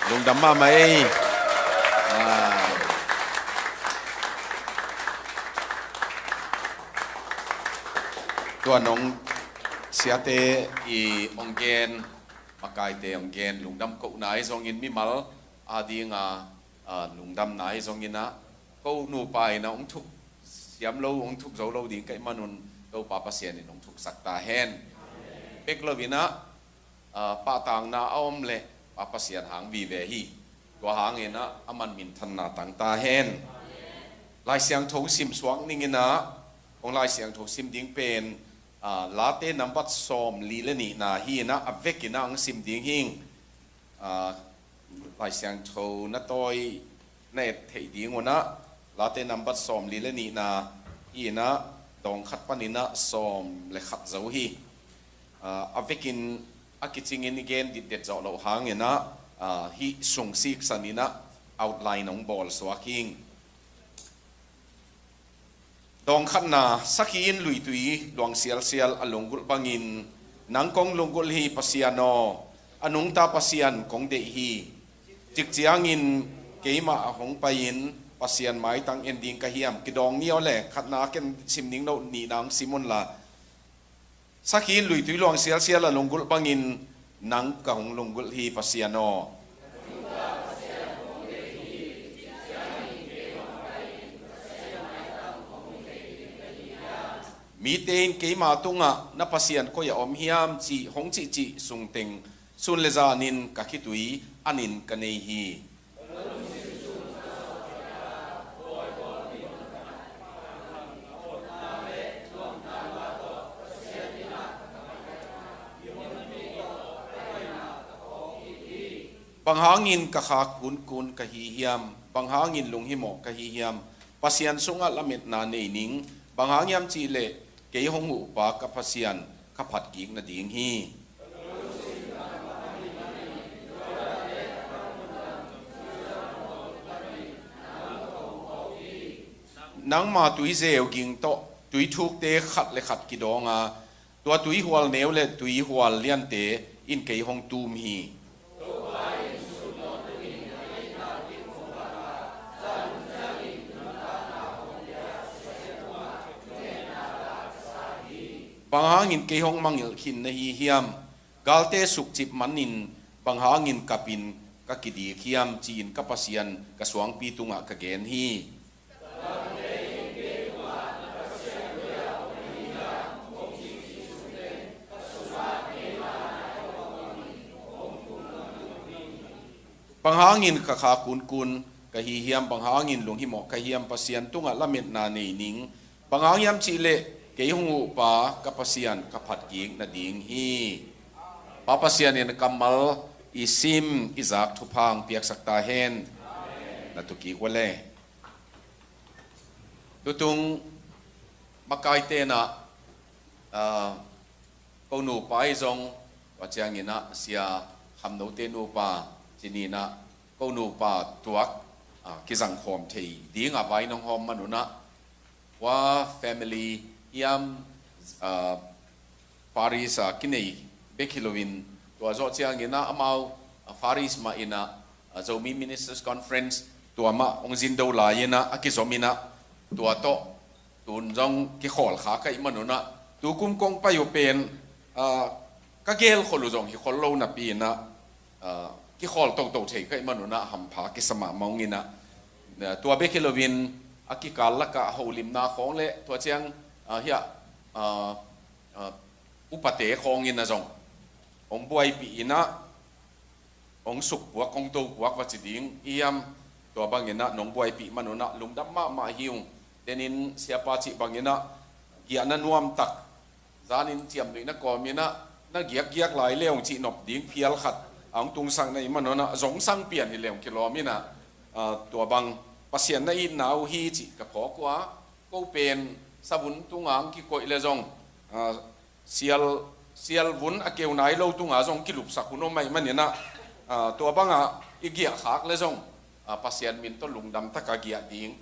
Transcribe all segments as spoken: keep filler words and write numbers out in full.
Lungdam mahmah ei. Ah. Tua nong siate i hong gen, makaite hong gen lungdam kohna ahi zongin mimal a dinga, ah, lungdamna ahi zongin ah, ko nupa in ah hong thuk siam lo, hong thuk zo lo ding ka hih manun Topa Pasian in hong thuksak ta hen. Bek lo in ah, ah, pahtakna a om leh Pa Pasian hang vive hi. Tua hangin ah aman minthanna tang ta hen. Lai Siangtho sim suak ning in ah, hong Lai Siangtho sim ding pen, ah, Late nambat sawm li le nihna hi in ah, a vekin ah hong sim ding hing. Ah, Lai Siangtho na tawi na et theih ding un ah, Late nambat sawm li le nihna hi in ah, dawng khat panin ah sawm le khat zo hi. Ah, a vekin a kicingin i gen ditdet zawh loh hangin ah, ah, hih sung siksan in ah outline hong bawl suak hing. Dawng khatna, sakhi in luitui luang sialsial a lunggulh bangin, nang kong lunggulh hi Pasian aw, a nungta Pasian kong deih hi. Cikciangin keimah a hong pai-in Pasian maitang en ding ka hiam? Kidawng ni aw le, khatna ken sim ning no, nihna hong sim unla. Sakhi in luitui luang sialsial a lunggulh bangin nang ka hong lunggulh hi Pasian aw. Mite in keima tungah na Pasian koi a om hiam cih hong cihcih sungteng sun le zanin ka khitui anin ka nei hi. Bang hangin ka khak kunkun ka hi hiam? Bang hangin lunghimawh ka hi hiam? Pasian sungah lametna nei ning. Bang hang hiam cihleh kei hong huhpa ka Pasian ka phat kik nading hi. Nangma tuizeu ging tawh tuithukte khat le khat kidawng a, tua tuihual neu le tuihual liante in kei hong tum hi. Bang hangin kei hong mangngilh khin na hi hiam? Galte sukcip manin bang hangin kapin ka kidik hiam, ci-in ka Pasian ka suangpi tungah ka gen hi. Bang hangin ka khak kunkun ka hi hiam? Bang hangin lunghimawh ka hiam? Pasian tungah lametna nei ning. Bang hang hiam cihleh kei hong huhpa ka Pasian ka phat kik nading hi. Pa Pasian in kammal i sim i zak thupha hong piaksak ta hen. Na tu kik uh le. Tutung makaite in ah, ah, ko nupa ahi zong, tua ciangin ah Sia Kham Note nupa, cinin ah ko nupa tuak, ah, kizang khawm thei ding a vai nong hawm manun ah, tua family hiam, ah, Far East a kinei bek hi loin, tua zawh ciangin ah amau, ah, Far East mah in ah, ah, Zomi Ministers Conference tua mah hong zin do lai-in ah a kizom in ah, tua tawh tun zong kikhawl kha ka hih manun ah, tukum kong pai uh pen, ah, ka gel khol uh zong hi khol lo napi in ah, ah, kikhawl toto thei ka hih manun ah hampha kisa mahmah ung in ah, ah, tua bek hi loin a kikal lakah holimna khawng le tua ciang, ah, hiah, ah, ah, upate khawng in ah zong hong buaipih in ah, hong sukpuak, hong topuak va ci ding hiam? Tua bangin ah nong buaipih manun ah lungdam mahmah hi ung. Tenin siapa cih bangin ah giahna nuamtak, zanin ciamnuihna kawmin ah na giakgiak lai le hong cihnop ding phial khat a hong tungsak na hih manun ah zongsang pian hi le hong kilawm in ah, ah, tua bang Pasian na itna uh hi cih ka phawk uh a, ko pen savun tunga hong kikoih le zong, ah, sial, sialvun a keu nai lo tunga zong kilupsak hun om ahih manin ah, ah, tua bangah i giahkhak le zong, ah, Pasian min tawh lungdam taka giah ding,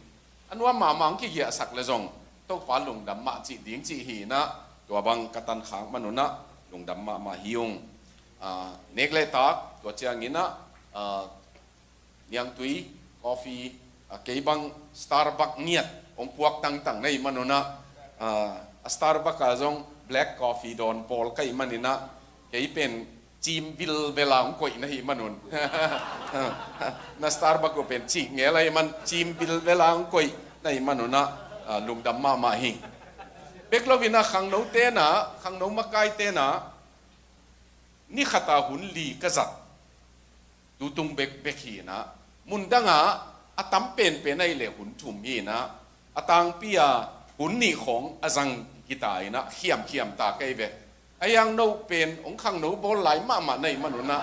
a nuam mahmah hong kigiahsak le zong Topa lungdam mah cih ding cih hi in ah, tua bang ka tankhak manun ah lungdam mahmah hi ung. Ah, nek le tak, tua ciangin ah, ah, niangtui coffee, a, kei bang Starbucks ngiat hong puak tangtang na hih manun ah, a, a Starbucks ah zong black coffee dawn pawl ka hih manin ah, kei pen cim vilvel a hong koih na hih manun. Na Starbucks uh pen cih ngel ahih man cim vilvel a hong koih na hih manun ah, a, lungdam mahmah hi. Bek lo-in ah khangno ten ah, khangno makai ten ah, ni khat a hun li ka zat. Tutung bekbek hi in ah, mun dang ah a tam penpen ahih leh hun thum hi in ah, a tangpi a hun nih khawng a zang hi ta in ah, khiamkhiam ta kei ve. A hiang no pen hong khangno bawl lai mahmah na hih manun ah,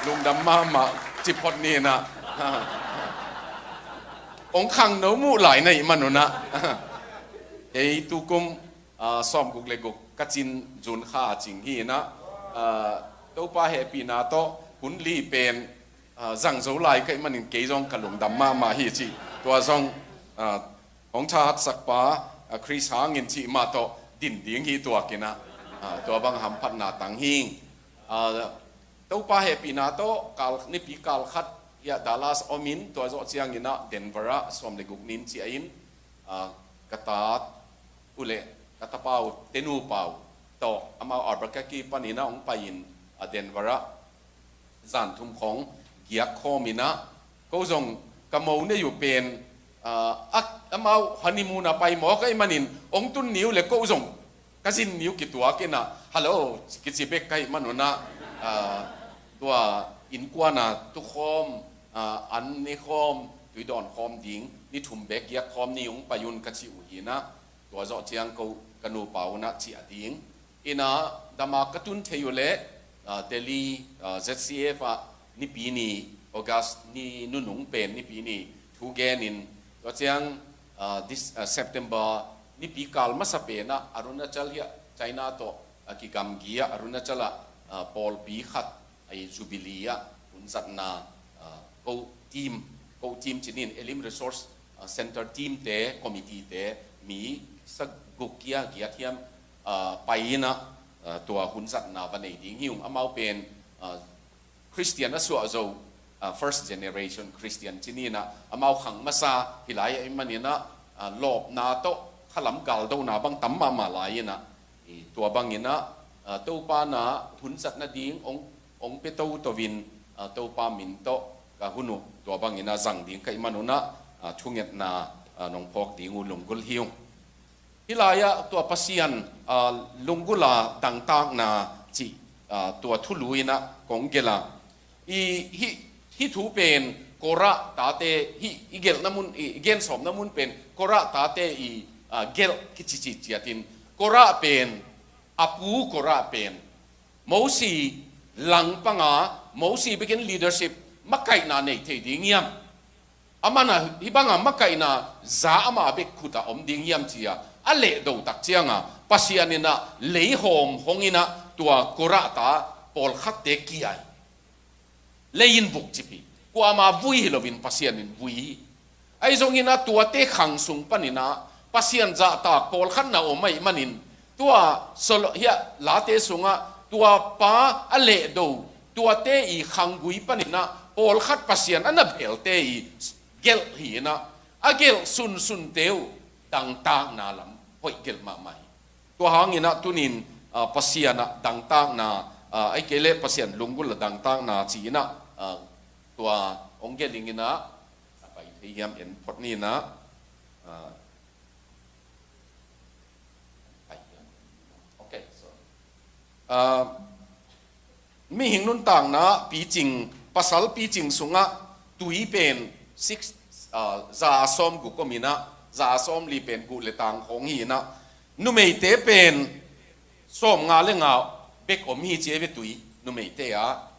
lungdam mahmah ci phot ni in ah, hong khangno muh lai na hih manun ah, kei tukum, a, sawmguk le guk ka cin June kha a cing hi in ah, a, Topa hehpihna tawh hun li pen, a, zang zo lai ka hih manin kei zong ka lungdam mahmah hi cih. Tua zong, a, hong thahatsak pa, a, Khrist hangin cih mah tawh din ding hi tuak in ah, a, tua bang hamphatna tang hi. A, Topa hehpihna tawh kal, nipi kal khat hi a Dallas om in, tua zawh ciangin ah Denver ah sawm le guk ni-in ciah in, a, ka ta uh le ka tapa uh, te nupa uh tawh amau Albuquerque panin ah hong pai in, a, Denver ah zan thum khawng giak khawm in ah, ko zong ka mo nei uh pen, a, a, amau honeymoon a pai mawk ahih manin hong tun ni uh le ko zong ka zin ni uh kituak in ah, "Hello," kici bek ka hih manun ah, a, tua innkuan a tukhawm, a, an ne khawm, tui dawn khawm ding ni thum bek giak khawm ni, hong pai un ka ci uh hi in ah, tua zawh ciang ko ka nupa un ah ciah ding in ah, Damak ka tun thei uh leh, a, Delhi, a, Z C F ah Nipi ni, August ni nunung pen Nipi ni thu gen in, tua ciang, a, this, a, September nipi kal masa pen ah Arunachal hi a, China tawh, a, kigamgi ah Arunachal ah, a, pawlpi khat, a, Jubilee ah hun zatna, a, ko team, ko team ci ni in, Elim Resource, a, Center team te, committee te, mi saguk kia giat hiam, a, pai in ah, a, tua hun zatna va nei ding hi ung. Amau pen, a, Khristian a suah zo, a, first generation Khristian ci ni in ah, amau khang masa hi lai ahih manin ah, a, lawpna tawh khalam galdohna bang tam mahmah lai in ah, i, tua bangin ah, a, Topa na hun zat nading hong, hong pia toto in, a, Topa min tawh ka hun uh tua bangin ah zang ding ka hih manun ah, a, thungetna, a, nong phawk ding uh lunggulh hi ung. Hih lai-ah tua Pasian, a, lunggulh a dangtakna cih, a, tua thulu in ah kong gelh a. I, hih, hih thu pen Korah tate, hih i gelhna mun, i, i gensawmna mun pen Korah tate i, a, gelh kici cih ciatin, Korah pen, a pu Korah pen Mosi langpang a, Mosi bekin leadership makaihna nei thei ding hiam? Aman a hih banga makaihna za amah bek khut ah om ding hiam ci-a a lehdo tak cianga Pasian in ah leihawm hong in ah tua Korah ta pawlkhatte kia hi. Lei in vuk cip hi. Kuama vui hi loin Pasian in vui hi. Ahi zongin ah tuate khang sung panin ah Pasian zahtak pawlkhat na om ahih manin, tua Solo-, hiah Late sungah tua pa a lehdo, tuate i khanggui panin ah pawlkhat Pasian a na belte i gelh hi in ah, a gelh sunsunte uh dangtakna lam hoih gelh mahmah hi. Tua hangin ah tunin, ah, Pasian ah dangtakna, ah, ahih kei leh Pasian lunggulh a dangtakna ci-in ah, ah, tua hong gelh ing in ah, a pai thei hiam en phot ni in ah, ah, pai hiam? Okay, so, ah, mihing nuntakna picing, pasal picing sungah tui pen six, ah, za sawm guk om in ah, za sawm li pen guh le tang khawng hi in ah, numeite pen sawm nga le nga bek om hi ci hi ve tui, numeite ah.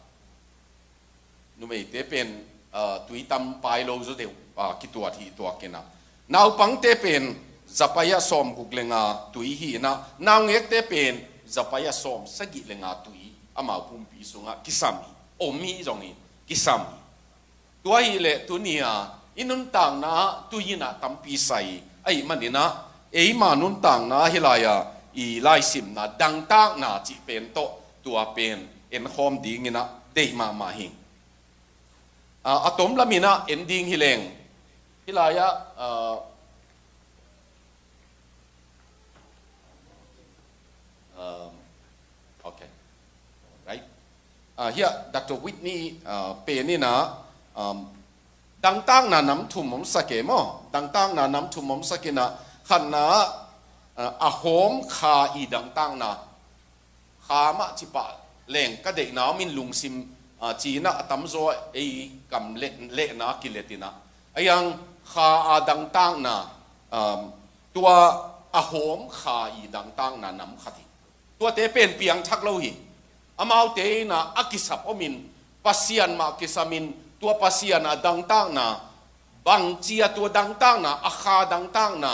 Numeite pen, ah, tui tam pai lo zaw deuh, ah, kituat hi tuak in ah. Naupangte pen zapai ah sawm guk le nga tui hi in ah, naungekte pen zapai ah sawm sagih le nga tui amau pumpi sungah kisam hi, om hi zong hi, kisam hi. Tua hi leh tuni-a i nuntakna ah tui in ah tampi sai ahih manin ah, eima nuntakna hih lai-a i laisimna dangtakna cih pen tawh tua pen enkhawm dingin ah deih mahmah hi. Ah, a tom lamin ah en ding hi leng, hih lai-ah, ah, um, okay, right. Ah, hiah Doctor Whitney, ah, pen in ah, um, dangtakna nam thum om sak e maw. Dangtakna nam thum om sak in ah, khatna ah, ah, a hawm kha i dangtakna. Kha mah cipah leng ka deihna om in lungsim, ah, ci in ah a tamzaw ei kam leh, lehna kilet in ah. A yang kha a dangtakna, um, tua a hawm kha i dangtakna nam khat hi. Tuate pen piangthak lo hi. Amaute in ah a kisap om in, Pasian mah kisam in, tua Pasian a dangtakna, bangci a tua dangtakna, a kha dangtakna,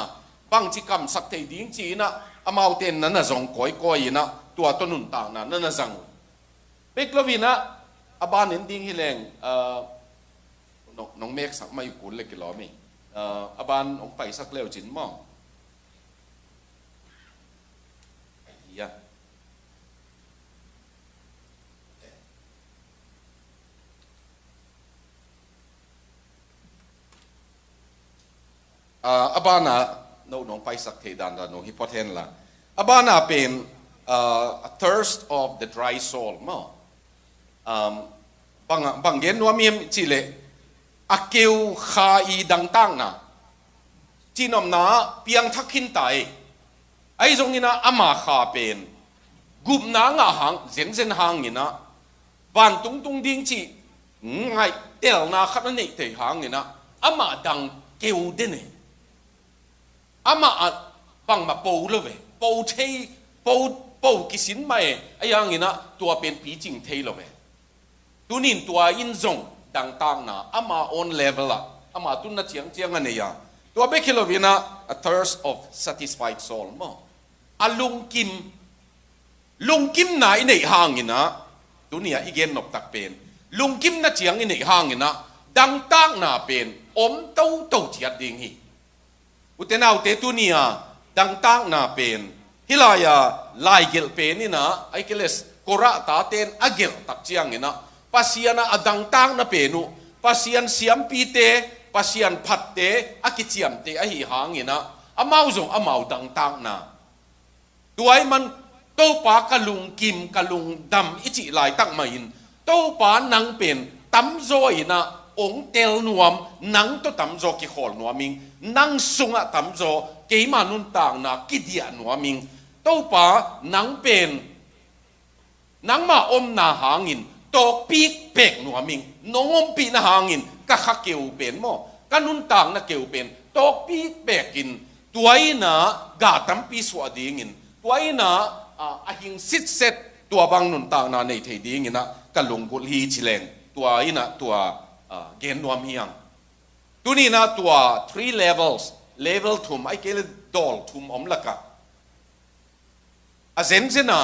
bangci kamsak thei ding ci in ah, amaute na na zong kawikawi in ah, tua tawh nuntakna na na zang uh. Bek lo in ah, a ban en ding hi leng, ah, nong, nong meksak mai uh kul le kilawm hi. Ah, a ban hong paisak leu cin maw. Ya. Ah, a bana, no, nong paisak thei dandan no hi phot hen la. A bana pen, ah, a thirst of the dry soul maw. Um, bang, bang gen nuam hiam cih leh, a keu kha i dangtakna. Cihnopna piangthak khin ta e. Ahi zongin ah ama kha pen gupna ngah hang, zenzen hangin ah, vantung tung ding cih ngaihtelna khat a neih thei hangin ah, amah dang keu den e. Amah ah bangmah po lo ve. Po thei, po, po kisin mah e. Ahi hangin ah tua pen picing thei lo ve. Tunin tua in zong dangtakna, ama own level ah, ama tunna ciangciang a nei a. Tua bek hi lo in ah, a thirst of satisfied soul maw. A lungkim, lungkimna i neih hangin ah, tuni ah i gen noptak pen, lungkimna ciang i neih hangin ah, dangtakna pen om toto ciat ding hi. Ute naute, tuni a dangtakna pen, hih lai-a laigelh pen in ah, Achilles Korah taten a gelh tak ciangin ah, Pasian ah a dangtakna pen uh, Pasian siampite, Pasian phatte a kiciamteh ahi hangin ah, amau zong amau dangtakna. Tua ahih man Topa ka lungkim, ka lungdam i cih laitak mahin, Topa nang pen tamzaw in ah hong tel nuam, nang tawh tamzaw kikhawl nuam ing, nang sungah tamzaw keima nuntakna kidiah nuam ing. Topa nang pen nangma omna hangin tawkpik pek nuam ing. Nong ompihna hangin ka kha keu pen maw, ka nuntakna keu pen tawkpik pekin, tua in ah ga tampi suah dingin, tua in ah, ah, a hing sitset, tua bang nuntakna nei thei dingin ah ka lunggulh hi ci leng, tua in ah tua, ah, gen nuam hi ang. Tuni in ah tua three levels, level thum, ahih kei leh dawl thum om lakah, a zenzen a,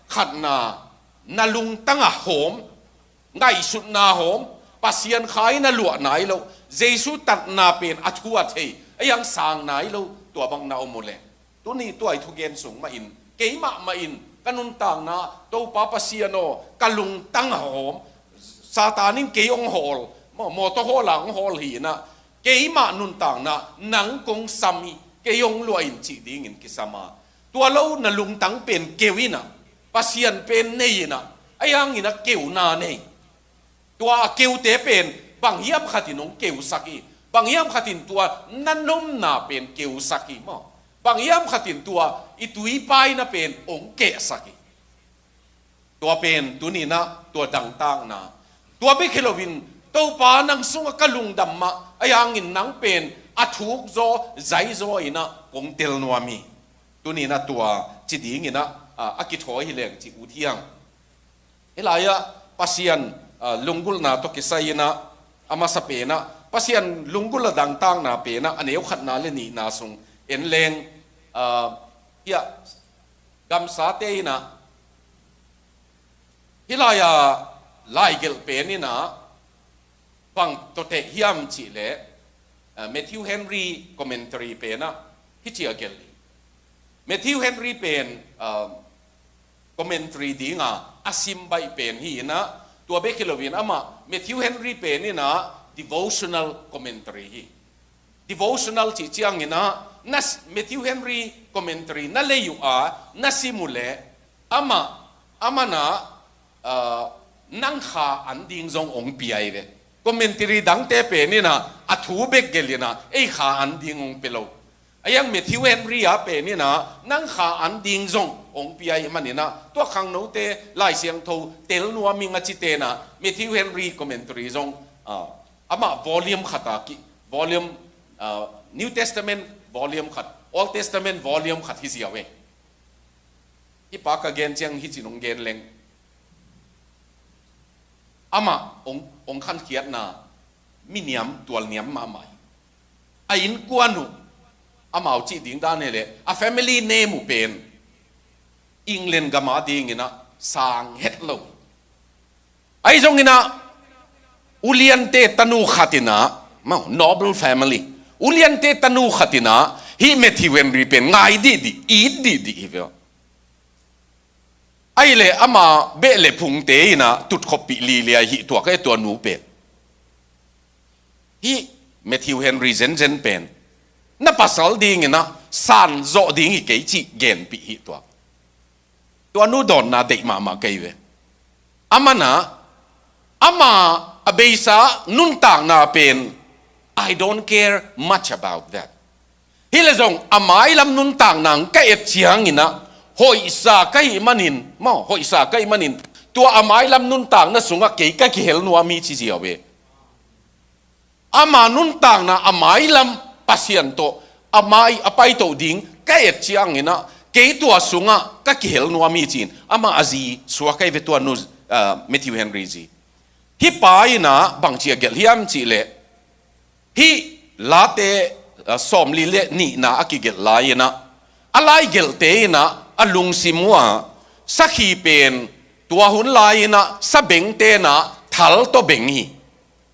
khatna, na lungtang a hawm, ngaihsutna hawm, Pasian kha in a luah nai lo, Jesu tatna pen a thu a thei, a hiang sang nai lo, tua bang na om uh leh. Tuni tua i thugen sung mahin, keimah mahin, ka nuntakna, Topa Pasian aw, ka lungtang a hawm, Satan in kei hong hawl, maw, mawtaw hawla hong hawl hi in ah, keimah nuntakna, nang kong sam hi, kei hong luah in cih dingin kisam a. Tua lo na lungtang pen keu in ah, Pasian pen nei in ah, ahi hangin ah keuna nei. Tua a keute pen bang hiam khatin hong keusak hi, bang hiam khatin tua na nomna pen keusak hi maw. Bang hiam khatin tua i tuipaina pen hong kehsak hi. Tua pen tuni in ah tua dangtakna. Tua bek hi loin, Topa nang sungah ka lungdam mah, ahi hangin nang pen a thukzaw, zaizaw in ah kong tel nuam hi. Tuni in ah tua ci dingin ah, a, a kithawi hi leng ci ut hi ang. Hih lai-ah Pasian, a, lunggulhna tawh kisai in ah, a masa pen ah, Pasian lunggulh a dangtakna pen ah, a neu khatna le nihna sung en leng, a, hiah gamsate in ah, hih lai-a laigelh pen in ah, bang tawhteh hiam cih leh, a, Matthew Henry commentary pen ah, hih ci a gelh hi. Matthew Henry pen, a, commentary dinga a sim baih pen hi inah, tua bek hi loin amah Matthew Henry pen inah devotional commentary hi. Devotional cih cianginah na s- Matthew Henry commentary na lei uh a na sim uh leh amah, amah na, ah, nang kha an ding zong ong pia hi ve. Commentary dangte pen inah a thu bek gelh inah ei kha an ding ong pia lo. A iang Matthew Henry a pen inah nang kha an ding zong ong pia hi maninah tua khangnote Lai Siangtho tel nuam ing a cite inah Matthew Henry commentary zong, ah, amah volume khat a ki volume, ah, New Testament volume khat, Old Testament volume khat hi ziau e. Hih pa ka gen ciang hih cin ong gen leng. Amah ong, ong khankhiatna miniam tualniam mahmah hi. A innkuan uh amau cih ding dan hi leh a family name uh pen England gam a dinginah sang het lo. Ahi zonginah uliante tanu khat inah, mau, noble family, uliante tanu khat inah hih Matthew Henry pen ngai dihdih, it dihdih hi ve. Ahi leh ama beh le phungte inah tutkhopih liliai hih tuak e tua nu pen. Hih Matthew Henry zenzen pen na pasal dinginah san zawh ding hi kei cih genpih hih tuak. Tua nu dawnna deih mahmah kei ve. Amanah ama a beisa nuntakna pen, "I don't care much about that." Hi leh zong a mailam nuntakna ka et cianginah hoihsa ka hih manin, maw, hoihsa ka hih manin tua a mailam nuntakna sungah kei ka kihel nuam hi ci ziau e. Ama nuntakna a mailam Pasian tawh a mai a paito ding ka et cianginah kei tua sungah ka kihel nuam hi ci-in amah a zi suak ahi ve tua nu, ah, Matthew Henry zi. Hih pa inah bangci a gelh hiam cih leh hih Late, ah, sawmli le nihna a kigelh lai inah a laigelhte inah a lungsim uh ah sakhi pen tua hun lai inah sabengte inah thal tawh beng hi.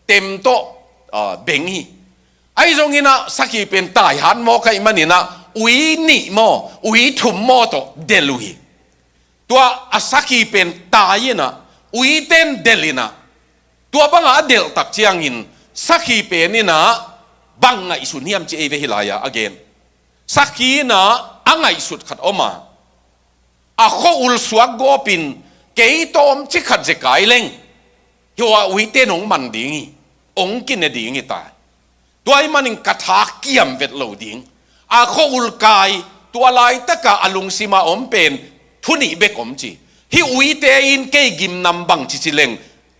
Tem tawh, ah, beng hi. Ahi zonginah sakhi pen taihat maw ka hih maninah ui nih maw, ui thum maw tawh delh uh hi. Tua a sakhi pen tai inah uiten delh inah tua bangah a delh tak ciangin sakhi pen inah bang ngaihsun hiam ci ei ve hih lai-ah a gen. Sakhi inah a ngaihsut khat om a, a khua-ul suak gawpin kei tawmcik khat zekai leng hih uite nong man ding hi, ong kine ding hi ta. Tua ahih manin ka tha kiam vet lo ding. A khua-ul kai, tua laitaka a lungsima om pen thu nih bek om ci. Hih uite in kei gimnam bang cici leng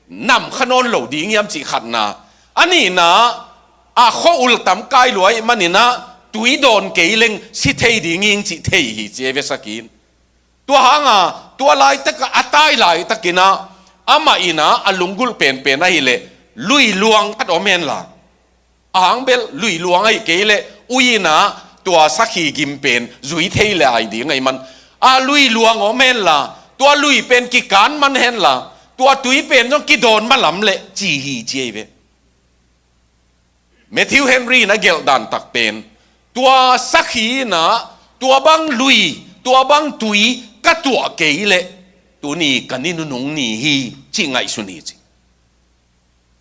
nam kha nawn lo ding hiam cih khatna. A nihna, a khua-ul tam kai lua ahih maninah tui dawn kei leng si thei ding ing cih thei hi ci ei ve sakhi in. Tua hanga tua laitaka a tai laitakinah amah inah a lunggulh penpen ahih leh lui luang khat om henla. A hang bel lui luang ahih kei leh ui inah tua sakhi gim pen zui thei le ai ding ahih man a lui luang om henla, tua lui pen kikan man henla, tua tui pen zong kidawn malam leh ci hi ci ei ve. Matthew Henry in a gelh dan tak pen tua sakhi inah tua bang lui, tua bang tui ka tuah kei leh tuni ka ni nunung ni hi cih ngaihsun hi ci.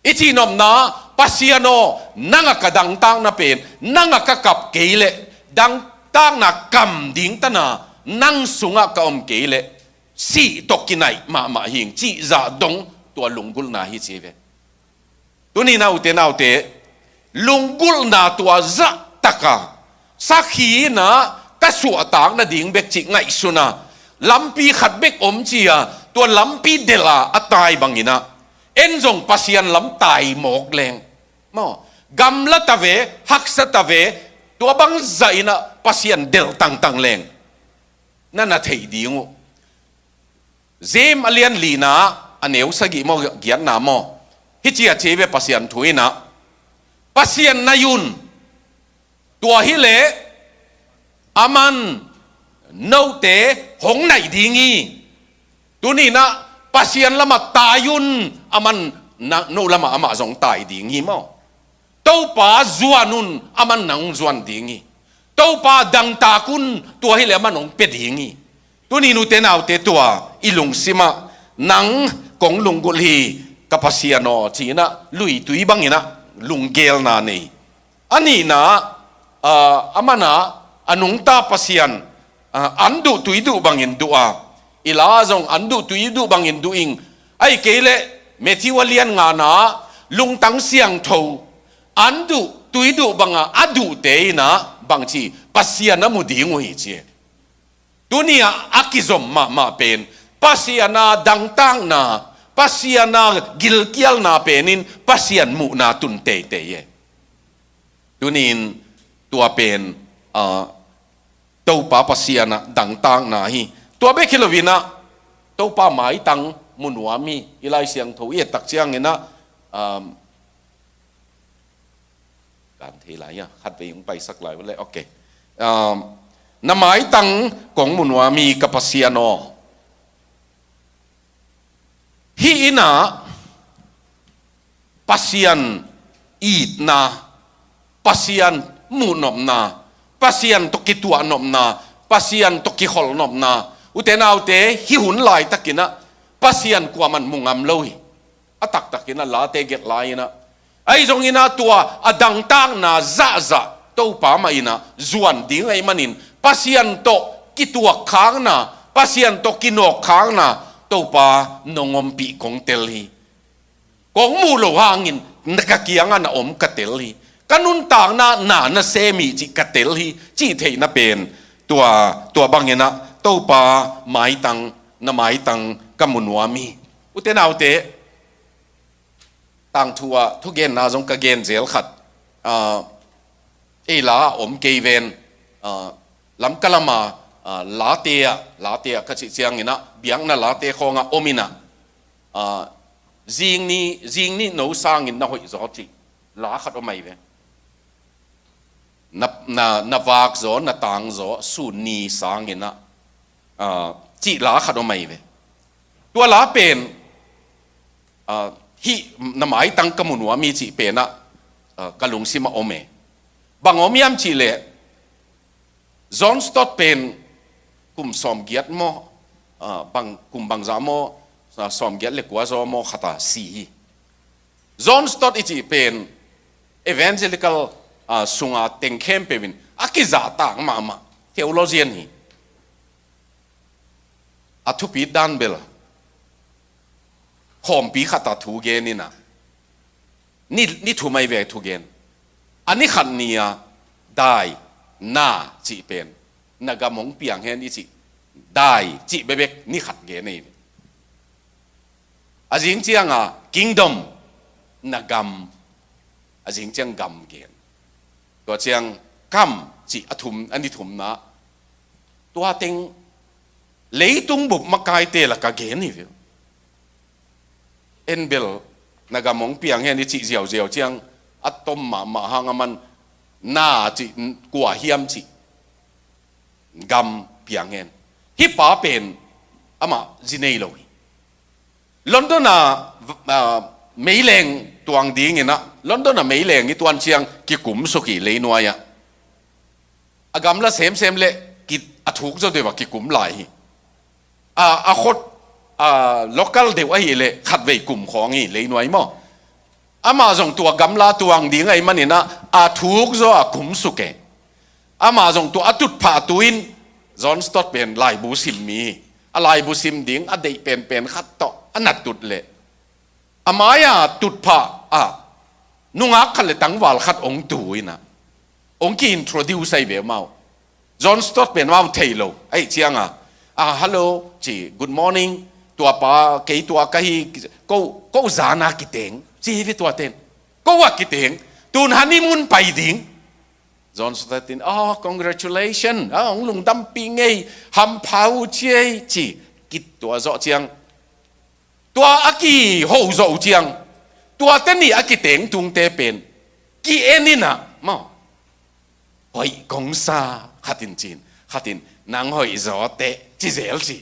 I cihnopna, Pasian aw, nang a ka dangtakna pen, nang a ka kap kei leh, dangtakna kam ding tana nang sungah ka om kei leh sih tawh kinaih mahmah hing cih zah dong tua lunggulhna hi ci ve. Tuni naute naute, lunggulhna tua zahtaka sakhi inah ka suahtak nading bek cih ngaihsuna lampi khat bek om ci-a tua lampi delha a tai banginah en zong Pasian lam tai mawk leng, maw, gamla ta ve, haksa ta ve, tua bang zah inah Pasian delh tangtang leng na na theih ding uh. James a lian lina a neu sagih maw giatna maw, hih ci a ci ve Pasian thu inah, Pasian naih un. Tua hi leh aman note hong naih ding hi. Tuni inah Pasian lamah tai un, aman na, no lamah amah zong tai ding hi maw. Topa zuan un, aman nang zuan ding hi. Topa dangtak un, tua hi leh aman hong pia ding hi. Tuni nute naute tua i lungsimah nang kong lunggulh hi ka Pasian aw, ci-inah luitui banginah lunggelna nei. A nihna, ah, a mana a nungta Pasian, ah, an duh tui duh bangin duh a, i la zong an duh tui duh bangin duh ing. Ahih kei leh Matthew a lian ngana lungtang siangtho an duh tui duh banga a duhte inah bangci Pasian a mu ding uh hi ci. Tuni-ah a kizom mahmah pen Pasian a dangtakna, Pasian a gilkialna penin Pasian muhna tun teitei e. Tunin tua pen, ah, Topa Pasian a dangtakna hi. Tua bek hi loinah Topa maitang mu nuam hi. I Lai Siangtho i et tak cianginah, um, kan thei lai a, khatvei hong paisak lai uh le, ok. Um, na maitang kong mu nuam hi ka Pasian aw. Hih inah Pasian itna, Pasian muhnopna, Pasian tawh kituahnopna, Pasian tawh kikholhnopna, ute naute, hih hun laitakinah Pasian kuaman mu ngam lo hi. A taktakinah late gelh lai-inah, ahi zonginah tua a dangtakna zahzah Topa mah inah zuan ding ahih manin Pasian tawh kituakkhakna, Pasian tawh kinawkkhakna Topa nong ompih kong tel hi. Kong muh loh hangin na ka kiangah na om ka tel hi. Ka nuntakna na na sem hi cih ka tel hi, cih theihna pen tua, tua banginah Topa maitang, na maitang ka mu nuam hi. Ute naute, tangthu ah thugenna zong ka gen zel khat, ah, ei la ah om kei ven, ah, Lamka lama, ah, late ah, late ah ka cih cianginah biakna late khawngah om inah, ah, zing ni, zing ni no sangin na hoih zaw cih la khat om ahi ve. Na, na, na vak zaw, na tang zaw, sun ni sanginah, ah, cih la khat om ahi ve. Tua la pen, ah, hih na maitang ka mu nuam hi cih penah, ah, ka lungsimah om e. Bang om hiam cih leh, John Stott pen kum sawmgiat maw, ah, bang, kum bangzah maw, ah, sawmgiat le kua zaw maw khata si hi. John Stott i cih pen evangelical, ah, sunga teng khempeuh in a kizahtak mahmah theologian hi. A thupit dan bel khawmpi khata thu gen inah, ni, ni thum ahi ve thugen. A ni khat ni-a dai, na cih pen, na gam hong piang hen i cih dai cih bekbek ni khat gen ahi ve. A zing cianga kingdom, na gam, a zing ciang gam gen. Tua ciang kam cih a thum, a ni thumna, tua teng leitung bup makaite laka gen hi ve. En bel na gam hong piang hen i cih ziauziau ciang a tom mahmah hang a man na cih kua hiam cih gam piang hen. Hih pa pen amah zi nei lo hi. London a, ah, meileng tuang dinginah, London a meileng i tuan ciang kikumsuk hi leinuai ah. A gamla semsem le ki, a thuk zaw deuh a kikum lai hi. A, a khot, a, local deuh ahih leh khatvei kum khawng hi leinuai maw. Amah zong tua gamla tuang ding ahih maninah a thuk zaw a kumsuk e. Amah zong tua a tutphah tu-in John Stott pen laibu sim mi hi. A laibu sim ding a deih penpen khat tawh a na tut leh, a mai-a tutphah ah nungak khat le tangval khat hong tu inah, hong ki-introduce ahi ve amau. John Stott pen amau thei lo ahih cianga, ah, hello ci, good morning, tua pa kei tua ka hi, ko, ko zana kiteng ci hi ve tua ten. Ko a kiteng, tun honeymoon pai ding. John Stott in, oh, congratulations, ah, hong lungdampih ngei, hampha uh ci ei ci, kit tua zawh ciang, tua a kiho zawh uh ciang, tua te nih a kiteng tungte pen ki-en inah maw, hoih kong sa, khatin cin, khatin nang hoih zaw teh ci zel ci.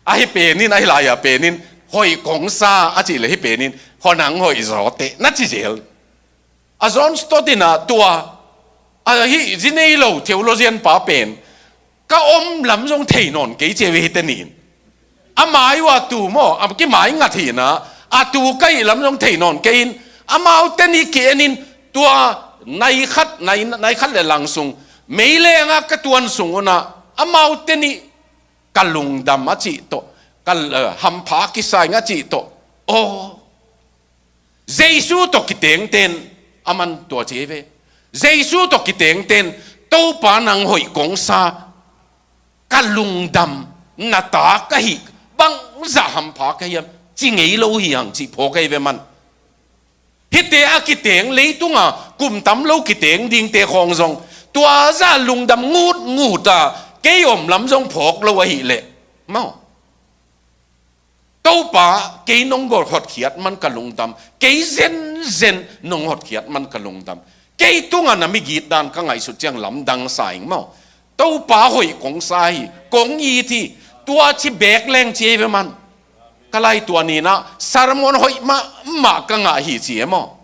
Ahi penin, ahi lai-a penin hoih kong sa a cih leh hih penin, haw nang hoih zaw teh na ci zel. A John Stott inah tua, a hih zi nei lo theologian pa pen ka om lam zong thei nawn kei ci ve hi teni in. A mai uh a tu maw, a kimai ngat hi na, a tu ka hih lam zong thei nawn kei in, amaute nih ki-en in, tua nai khat, nai, nai khat le lang sung, meileng a ka tuan sung un ah, amaute nih ka lungdam a cih tawh, ka, eh, hampha kisa ing a cih tawh. Aw, Jesu tawh kitengten, aman tua ci ve. Jesu tawh kitengten, Topa nang hoih kong sa, ka lungdam, na ta ka hih, bangzah hampha ka hiam, ci ngei lo hi hang cih phawk ahi ve man. Hihte a kiteng leitunga kum tam lo kiteng dingte khawng zong, tua zah lungdam ngutngut a, kei om lam zong phawk lo ahih leh maw, Topa, kei nong gol hotkhiat man ka lungdam, kei zenzen nong hotkhiat man ka lungdam. Kei tunga na migit dan ka ngaihsut ciang lamdang sa ing maw. Topa hoih kong sa hi, kong it hi, tua ci beek leng ci ei ve man. Ka lai tua ni-in ah sermon hoih mahmah ka ngah hi ci e maw.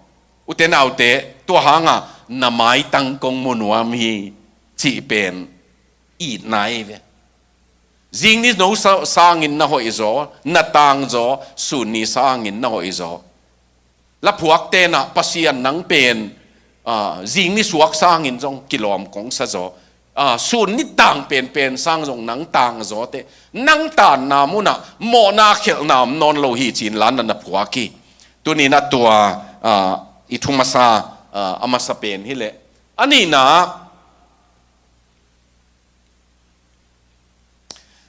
Ute naute, tua hanga na maitang kong mu nuam hi cih pen itna ei ve. Zingni no sa-, sangin na hoih zaw, na tang zaw, sunni sangin na hoih zaw. Laphuakte nah Pasian nang pen, ah, zingni suak sangin zong kilawm kong sa zaw. Ah, sunni tang penpen sang zong nang tang zaw te. Nang tanna munah mawhna khelhna om nawn lo hi ci-in la na na phuak hi. Tuni-in ah tua, ah, i thu masa, ah, a masa pen hi leh. A nihna,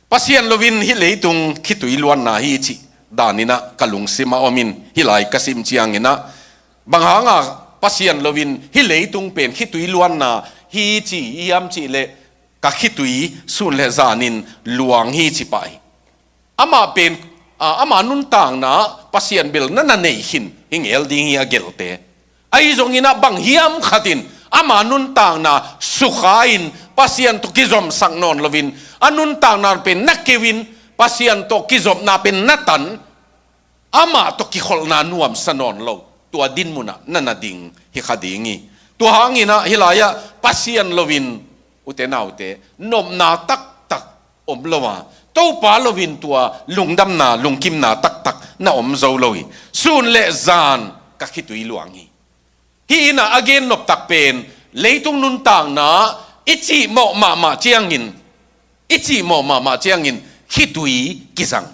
Pasian loin hih leitung khitui luanna hi cih danin ah ka lungsim a om in, hih lai ka sim ciangin ah, bang hanga Pasian loin hih leitung pen khitui luanna hi ci hiam cih leh, ka khitui sun le zanin luang hi ci pah hi. Amah pen, ah, ama nuntakna Pasian bel na na nei khin hi ngel ding hi a gelte. Ahi zongin ah bang hiam khatin ama nuntakna sukha-in Pasian tawh kizomsak nawn loin, a nuntakna pen na keu in Pasian tawh kizopna pen na tan, amah tawh kikholhna nuamsa nawn lo, tua din munah na na ding hi kha ding hi. Tua hangin ah hih lai-ah Pasian loin, ute naute, nopna taktak om lo a, Topa loin tua lungdamna, lungkimna taktak na om zo lo hi. Sun le zan ka khitui luang hi. Hih in ah a gen noptak pen, leitung nuntakna i cihmawh mahmah ciangin, i cihmawh mahmah ciangin khitui kizang.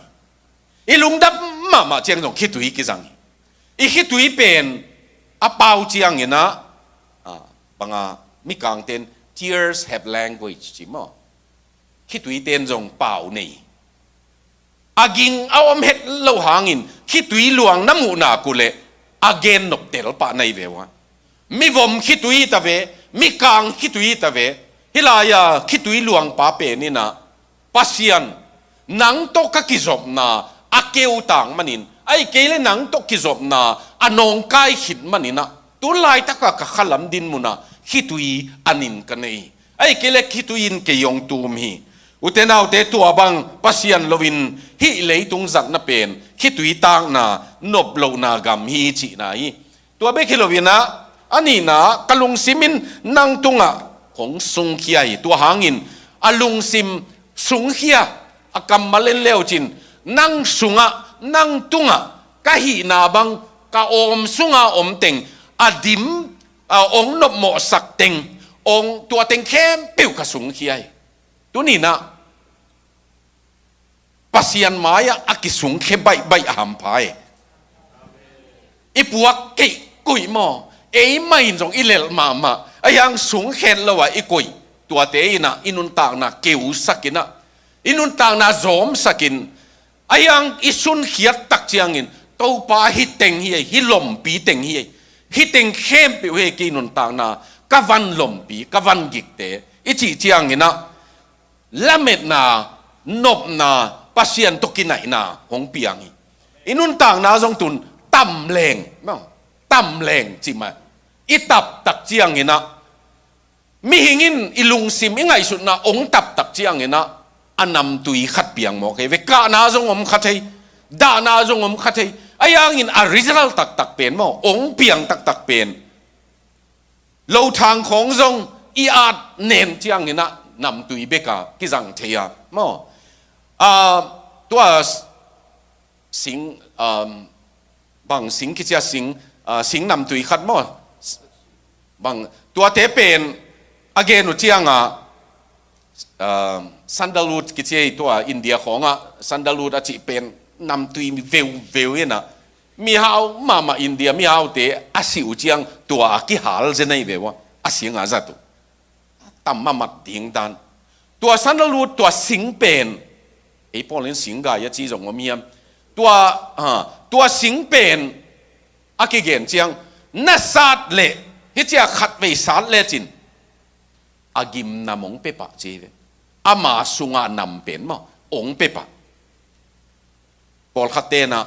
I lungdam mahmah ciang zong khitui kizang hi. I khitui pen a pau ciangin ah, ah, banga Mikangten, "Tears have language," ci maw. Khitui ten zong pau nei. A ging a om het lo hangin khitui luang na muh nak uh leh a gen nop tel pah na hi ve ua. Mivom khitui ta ve, mikang khitui ta ve. Hih lai-a khitui luangpa pen in ah, Pasian, nang tawh ka kizopna a keu tak manin, ahih kei leh nang tawh kizopna a nawngkai khit manin ah, tu laitaka ka khalam din munah khitui a nin ka nei. Ahih kei leh khitui in kei hong tum hi. Ute naute, tua bang Pasian loin hih leitung zatna pen khitui takna, nop lohna gam hi cihna hi. Tua bek hi loin ah, a nihna, ka lungsim in nang tungah hong sungkhia hi. Tua hangin a lungsim sungkhia, a kammal en le uh cin, nang sungah, nang tungah ka hihna bang, ka awm sunga om teng, a dim, a hong nopmawhsak teng, hong, tua teng khempeuh ka sungkhia hi. Tuni-in ah Pasian mai-ah a kisungkhia baihbaih a hampha hi. I puak keih koih maw, eimah in zong i lelh mahmah, ahi hang sungkhia lo-a i koih, tuate in ah i nuntakna keusak in ah, i nuntakna zawmsak in, ahi hang i sunkhiat tak ciangin, Topa, hih teng hi ei, hih lompi teng hi ei, hih teng khempeuh hi ei, kei nuntakna ka van lompi, ka van gikte, i cih ciangin ah, lametna, nopna, Pasian tawh kinaihna hong piang hi. I nuntakna zong tun tamleng, maw, tamleng cih mah, i tap tak ciangin ah, mihing in i lungsim, i ngaihsutna hong tap tak ciangin ah, a namtui khat piang mawk hi ve. Kahna zong om kha thei, dahna zong om kha thei. Ahi hangin a result taktak pen maw, hong piang taktak pen, lothang khawng zong i at nen ciangin ah, namtui bek a kizang thei a maw. Ah, tua sing, um, bang sing kici a, sing, ah, sing namtui khat maw. Bang tuate pen a gen uh ciangah, ah, sandalwood kici ei, tua India khawngah sandalwood a cih pen namtui veuveu inah, mihau mahmah India mihaute a sih uh ciang tua a kihal zen ahi ve ua, a sing a zat uh. Tam mahmah ding dan. Tua sandalwood, tua sing pen, ei pawlin singgai a ci zong om hiam? Tua, ha, tua sing pen a kigen ciang, na sat leh, hih ciah khatvei sat lecin a gimnam hong pepah ci ve. Ama sungah nam pen maw hong pepah. Pawlkhat tenah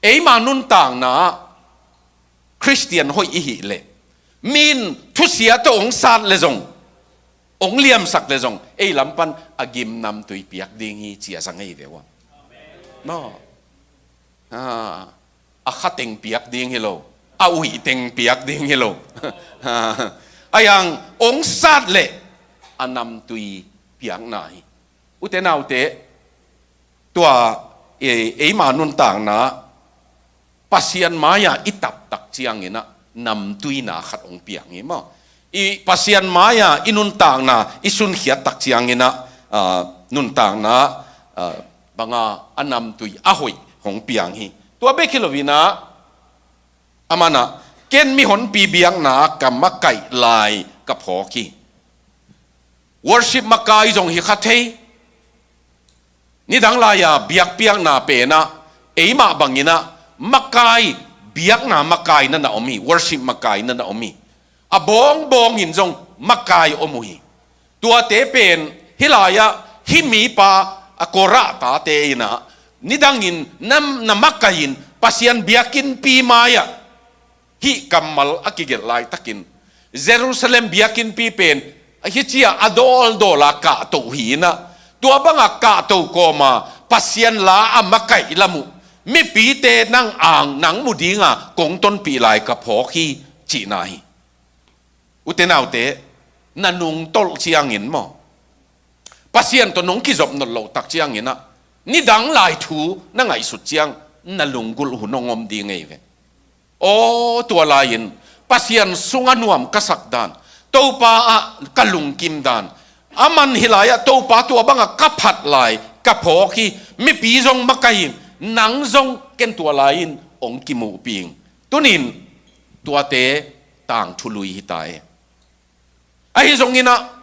eima nuntakna ah Khristian hoih i hih leh, min thusia tawh hong sat le zong, hong liamsak le zong, ei lam pan a gimnamtui piak ding hi ci a zang ei ve ua. Maw. Ah, a kha teng piak ding hi lo, a uih teng piak ding hi lo. Ahi hang hong sat leh a namtui piakna hi. Ute naute, tua, e, eima nuntakna Pasian mai-ah i taptak cianginah namtuina khat hong piang hi maw. I Pasian mai-ah i nuntakna i sunkhiat tak cianginah, ah, nuntakna, ah, banga a namtui a hoih hong piang hi. Tua bek hi loinah, a manah, ken mihonpi biakna kam a kaih lai ka phawk hi. Worship makai zong hi kha thei. Nidang lai-a biakpiakna penah eimah banginah makai, biakna makai na na om hi, worship makai na na om hi. A bawngbawngin zong makai om uh hi. Tuate pen hih lai-ah hih mipa a Korah tate inah nidangin na, na makai-in Pasian biakinnpi mai-ah hih kammal a kigelh laitakin Jerusalem biakinnpi pen hih ciah a dawldawl a kahto uh hi inah, tua bangah kahto kawma Pasian la a makaih lam uh mipite nang ang nang mu dinga kong tonpih lai ka phawk hi cihna hi. Ute naute, na nungtolh ciangin maw, Pasian tawh nong kizop nawn loh tak cianginah nidang lai thu na ngaihsut ciang na lunggulh hun hong om ding ei ve. Aw, tua lai-in Pasian sungah nuam ka sak dan, Topa ah ka lungkim dan, a man hih lai-ah Topa tua bangah ka phat lai ka phawk hi, mipi zong makai in, nang zong ken tua lai-in hong kimuhpih ing. Tunin tuate tangthu lui hi ta e. Ahi zonginah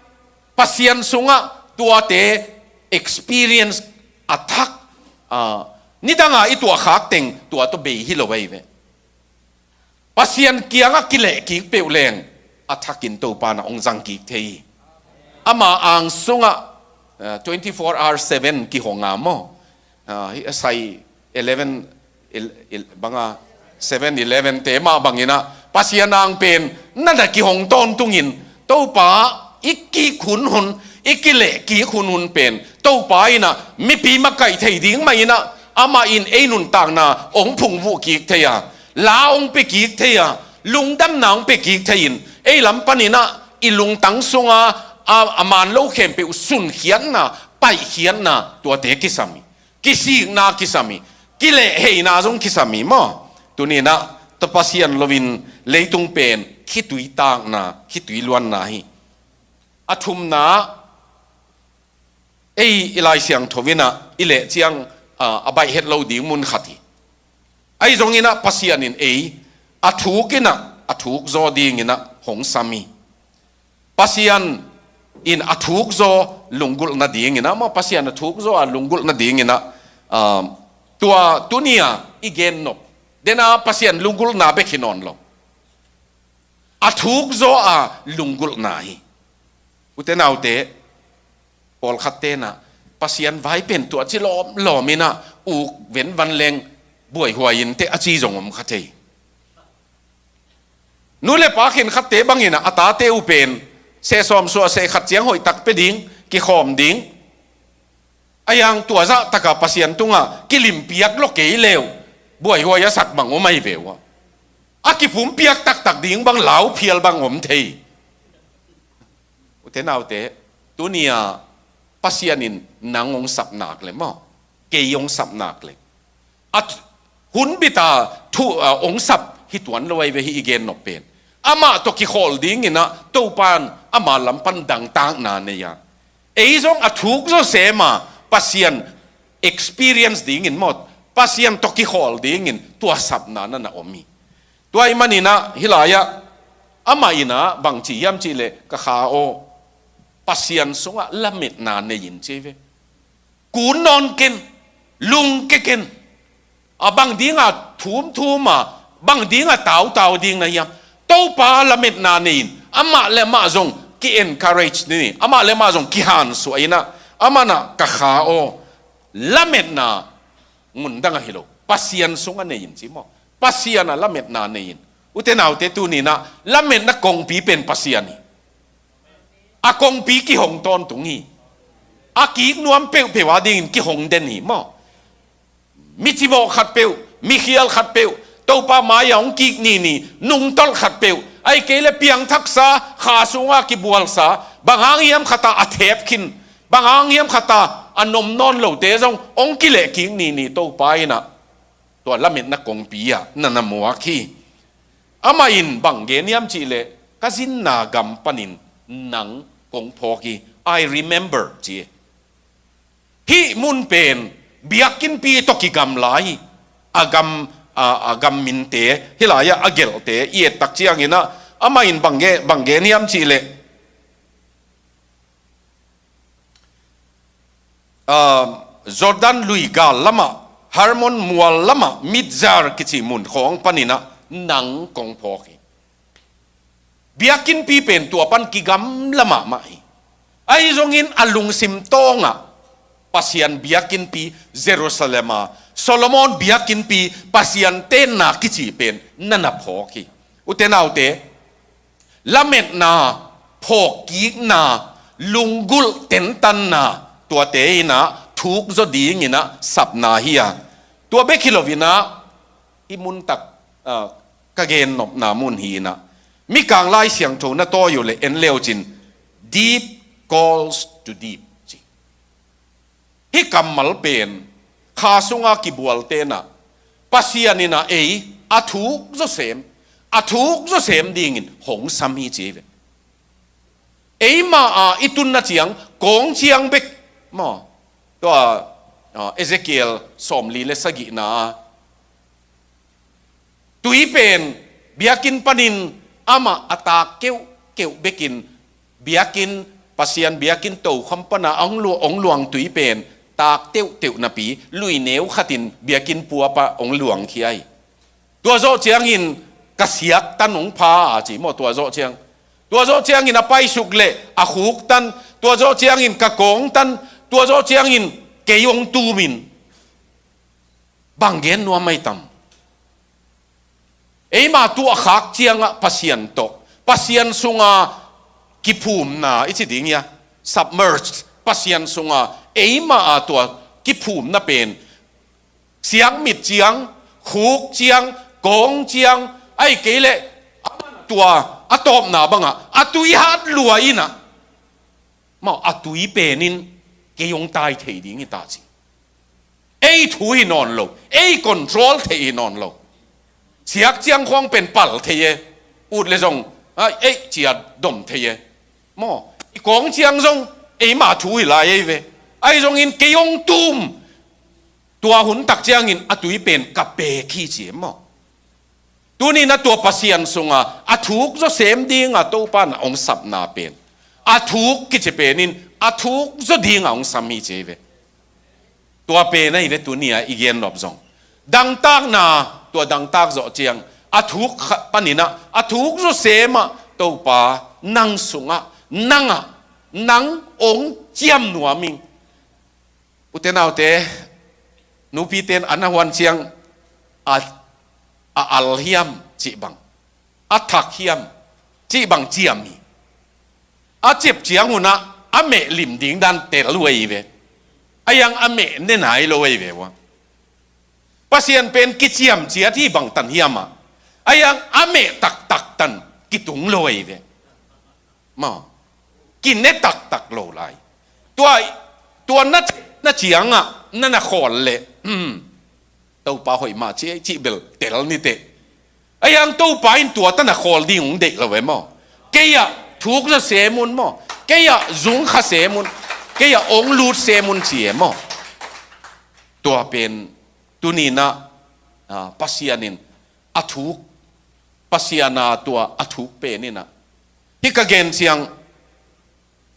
Pasian sungah tuate experience a thak, ah, nidanga i tuahkhak teng tua tawh bei hi lo ahi ve. Pasian kiangah kilehkik peuh leng a thakin Topa na hong zangkik thei hi. Ama ang sungah, ah, twenty-four hour seven kihonga maw. Ah, hih a sai eleven, il, il, banga seven eleven te mah banginah Pasian ang pen na na kihong tawntungin Topa i kik hunhun, i kilehkik hunhun pen Topa inah mipi makaih thei ding mah inah amah in ei nuntakna hong phungvuh kik thei a, la hong pia kik thei a, lungdamna hong pia kik thei-in ei lam paninah i lungtang sunga a, a man lo khempeuh sunkhiatna, paihkhiatna tuate kisam hi. Kisikna kisam hi, kilehheina zong kisam hi maw. Tuninah ta Pasian loin leitung pen khitui takna, khitui luanna hi. A thumna, ei i Lai Siangtho inah i leh ciang, ah, a baih het lo ding mun khat hi. Ahi zonginah Pasian in ei a thuk inah a thuk zaw dinginah hong sam hi. Pasian in a thuk zaw lunggulh nadinginah maw, Pasian a thuk zaw a lunggulh nadinginah, ah, tua tunia i gennop dena Pasian lunggulhna bek hi nawn lo. A thuk zaw a lunggulhna hi. Ute naute, pawlkhat tenah Pasian vai pen tua ci lawmlawm inah uk venvan leng buaihuai inteh a ci zong om kha thei. Nu le pa khenkhatte bangin a tate uh pen sehsawm suah sehkhat ciang hoihtak pia ding, kikhawm ding. Ahi hang tua zahtaka Pasian tungah kilimpiak lo kei leu buaihuai a sak bang om ahi ve uh a. A kipumpiak taktak ding bang lauphial bang om thei. Ute naute, tuni-a Pasian in nang hong sap nak le maw, kei hong sap nak le, a th- hun bita thu a hong sap hi tuan lo ahi ve, hih i gen nop pen. Amah tawh kikhawl dingin ah Topa in ama lam pan dangtakna nei a, ei zong a thuk zawsem a Pasian experience dingin maw, Pasian tawh kikhawl dingin tua sapna na na om hi. Tua ahih manin ah hih lai-ah amah in ah bang ci hiam cih leh, ka kha aw, Pasian sungah lametna nei in ci ve. Kun nawn ken, lungke ken. A bang dinga thumthum a, bang dinga tautau ding na hiam? Topa lametna nei in, amah le amah zong ki-encourage ni, amah le amah zong kihansuah in ah, amah in ah, ka kha aw, lametna mun dang ahi lo, Pasian sungah nei in ci maw. Pasian ah lametna nei in. Ute naute, tuni-in ah lametna kongpi pen Pasian hi. A kongpi kihong tawntung hi. A kik nuam peuhpeuh a dingin kihong den hi maw. Mi cimawh khatpeuh, mi khial khatpeuh, Topa mai-ah hong kik nini, nungtolh khatpeuh, ahih kei leh piangthaksa, kha sunga kibualsa, bang hang hiam khat ah a thep khin, bang hang hiam khat ah a nom nawn lote zong hong kileh kik nini, Topa in ah tua lametna kongpi ah na na muak hi. Amah in bang gen hiam cih leh, ka zinna gam panin nang kong phawk hi, I remember ci. Hih mun pen biakinnpi tawh kigamla hi. A gam, a, a gam minte hih lai-ah a gelhte i et tak ciangin ah, amah in bang gen, bang gen hiam cih leh, ah, Jordan lui gal lamah, Hermon mual lamah, Midzar kici mun khawng panin ah nang kong phawk hi. Biakinnpi pen tua pan kigamla mahmah hi. Ahi zongin a lungsim tawngah Pasian biakinnpi Jerusalem a, Solomon biakinnpi Pasian tenna kici pen na na phawk hi. Ute naute, lametna, phawkkikna, lunggulh tentanna, tuate in ah thukzaw dingin ah sapna hi a. Tua bek hi loin ah, hih mun tak, ah, ka gennopna mun hi-in ah, Mikang Lai Siangtho na tawi uh leh en le uh cin, deep calls to deep ci. Hih kammal pen kha sunga kibualte'n ah, Pasian in ah ei a thukzaw sem, a thukzaw sem dingin hong sam hi ci hi ve. Eimah a i tunna ciang, kawng ciang bek maw. Tua, ah, Ezekiel sawmli le sagihna ah, tui pen biakinn panin amah a taak keuhkeuh bekin, biakinn, Pasian biakinn tokhom pana hong lu-, hong luang tui pen taak teuhteuh napi, luineu khatin biakinn puapah hong luangkhia hi. Tua zawh ciangin ka siaktan hong pha a ci maw, tua zawh ciang. Tua zawh ciangin a paisuk leh a khuktan, tua zawh ciangin ka kawngtan, tua zawh ciangin kei hong tumin. Bang gen nuam ahi tam. Eima tuahkhak ciangah Pasian tawh, Pasian sunga kiphumna i ci ding hia, submerged, Pasian sunga eima a tua kiphumna pen, siakmit ciang, khuk ciang, kawng ciang, ahih kei leh tua a tawpna bangah a tui hat lua in ah, maw, a tui pen in kei hong tai thei ding hi ta ci. Ei thu hi nawn lo, ei control thei hi nawn lo. Siak ciang khawng pen pal thei e, ut le zong, a, ei ciat dom thei e. Maw, i kawng ciang zong eima thu hi lai ei ve. Ahi zongin kei hong tum. Tua hun tak ciangin a tui pen ka pek hi ci e maw. Tuni-in ah tua Pasian sunga a thukzaw sem dinga Topa in ah hong sapna pen, a thuk kici pen in a thukzaw dinga hong sam hi ci hi ve. Tua pen ahi ve tuni-a i gennop zong. Dangtakna, tua dangtak zawh ciang, a thuk kha-, panin ah, a thukzaw sem ah, Topa, nang sungah, nangah, nang hong ciam nuam ing. Ute naute, nupite'n a na huan ciang a, a al hiam cih bang, a thak hiam cih bang ciam hi. A cep ciang hun ah a meh lim ding dan tel uh ahi ve. A hiang a meh ne nai lo ahi ve ua. Pasian pen kiciam ciat hi bang tan hiam ah, a hiang a meh taktak tan kitung lo ahi ve. Maw. Kine taktak lo lai. Tua, tua na, na ciangah na na khawl leh, hmm, Topa hoih mah ci, cih bel tel ni teh. Ahi hang Topa in tua tana khawl ding hong deih lo e maw? Kei ah thuk zaw sem un maw? Kei ah zung kha sem un? Kei ah hong lut sem un ci e maw? Tua pen tuninah, ah, Pasian in a thuk, Pasian a tua a thuk pen inah, hih ka gen ciang,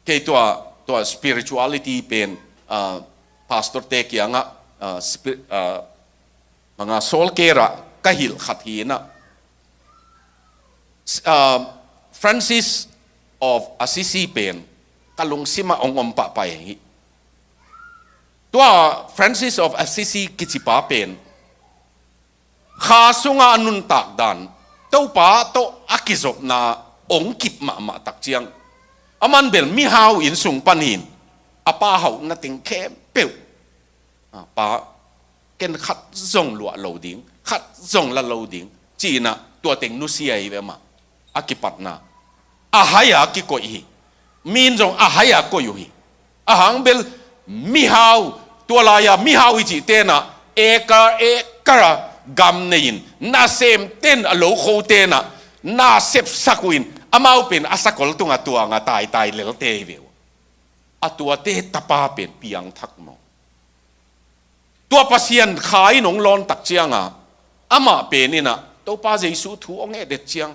kei tua, tua spirituality pen, ah, pastor te kiangah, ah, spi-, ah, manga soul care ah ka hilh khat hi inah, ah, Francis of Assisi pen ka lungsimah hong om pahpah hi. Tua Francis of Assisi kicipa pen kha sunga a nuntak dan, Topa tawh a kizopna hong kip mahmah tak ciang, aman bel mihau inn sung panin a pa hauhna teng khempeuh, a pa, ken khat zong luah lo ding, khat zong la lo ding, ci-inah tua teng nusia hi ve mah. A kipatna a hai-a kikoih hi. Mi in zong a hai-a koih uh hi. A hang bel mihau, tua lai-a mihau i cih tenah ekar ekar a gam nei-in, nasem ten a lokho tenah na sepsak uh in, amau pen a sakol tungah tuangah taitai lelte hi ve uh. A tuate tapa pen piangthak maw? Tua Pasian kha in hong lawn tak cianga amah pen inah Topa Jesu thu hong et et ciang,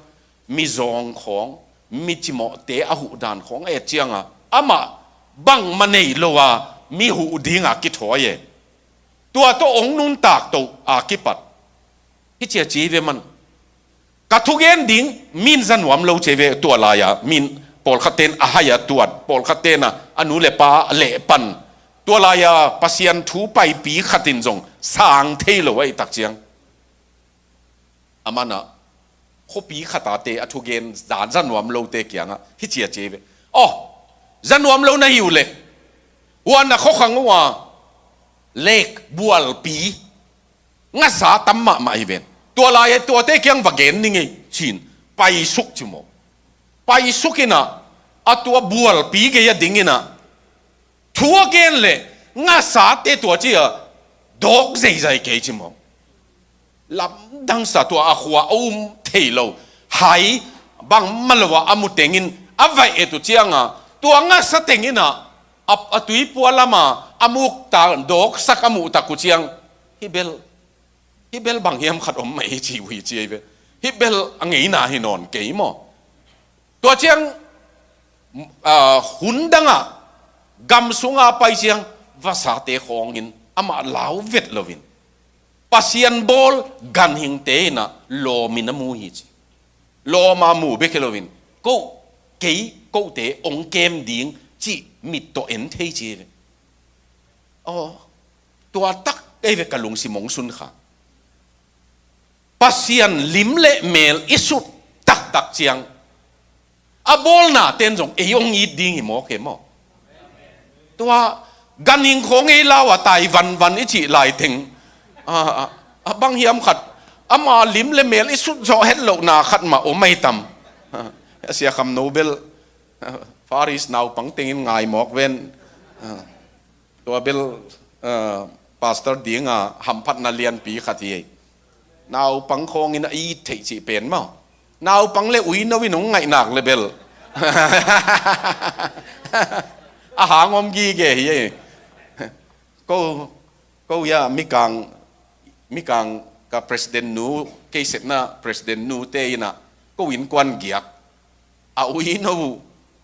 mizawng khawng, mi cimawhte a huh dan khawng a et cianga amah bangmah nei lo a mi huh dinga kithawi e. Tua tawh hong nuntak toh a kipat hi cia ci ve man. Ka thugen ding min za nuam lo ci ve, tua lai-a min pawlkhat ten a hai-a tuat, pawlkhat tenah a nu le pa leh pan. Tua lai-a Pasian thu paipi khat in zong sang thei lo ahih tak ciang, a manah khuapi khat a te a thugen za, za nuam lote kiangah hi cia ci ve. Aw, za nuam lo na hi uh leh, huan a khuakhang uh a lek bualpi ngasa tam mahmah hi ven. Tua lai-ah tuate kiang va gen ning ei, ci-in paisuk ci maw? Paisuk inah a tua bualpi gei a ding inah thu a gen leh ngasate tua ci-a dawk zeizai kei ci maw? Lamdangsa tua a khua a um thei lo, hai bangmah lo-ah a mu tengin a vaih et uh cianga tua ngasa teng inah a, a tuipua lama a mukta dawksak a muhtak uh ciang, hih bel, hih bel bang hiam khat om mah hi ci uh hi ci ei ve. Hih bel a ngeina hi nawn kei maw? Tua ciang, ah, hun dangah gam sunga pai ciang vasate khawngin amah lau vet loin Pasian bawl ganhingte inah lawmin a mu hi ci. Lawma mu bek hi loin, ko, kei, kote hong kem ding cih mit tawh en thei ci hi ve. Aw, tua tak ei ve ka lungsim hong sun kha. Pasian lim le mel i sut taktak ciang a bawlna ten zong ei hong it ding hi mawk e maw? Tua ganhing khawng ei lau a tai vanvan i cih laiteng, a, a, a bang hiam khat ama lim le mel i sut zawh het lohna khat mah om ahi tam? A, Sia Kham No bel, a, Faris naupang tengin ngai mawk ven. A, tua bel, a, pastor dinga hamphatna lianpi khat hi ei. Naupang khawngin a it theih cih pen maw? Naupang le uino in hong ngaihnak le bel a hang om gige hi ei. Ko, ko ia Mikang, Mikang ka president nu, kei sepna president nute inah ko innkuan giak. A uino uh,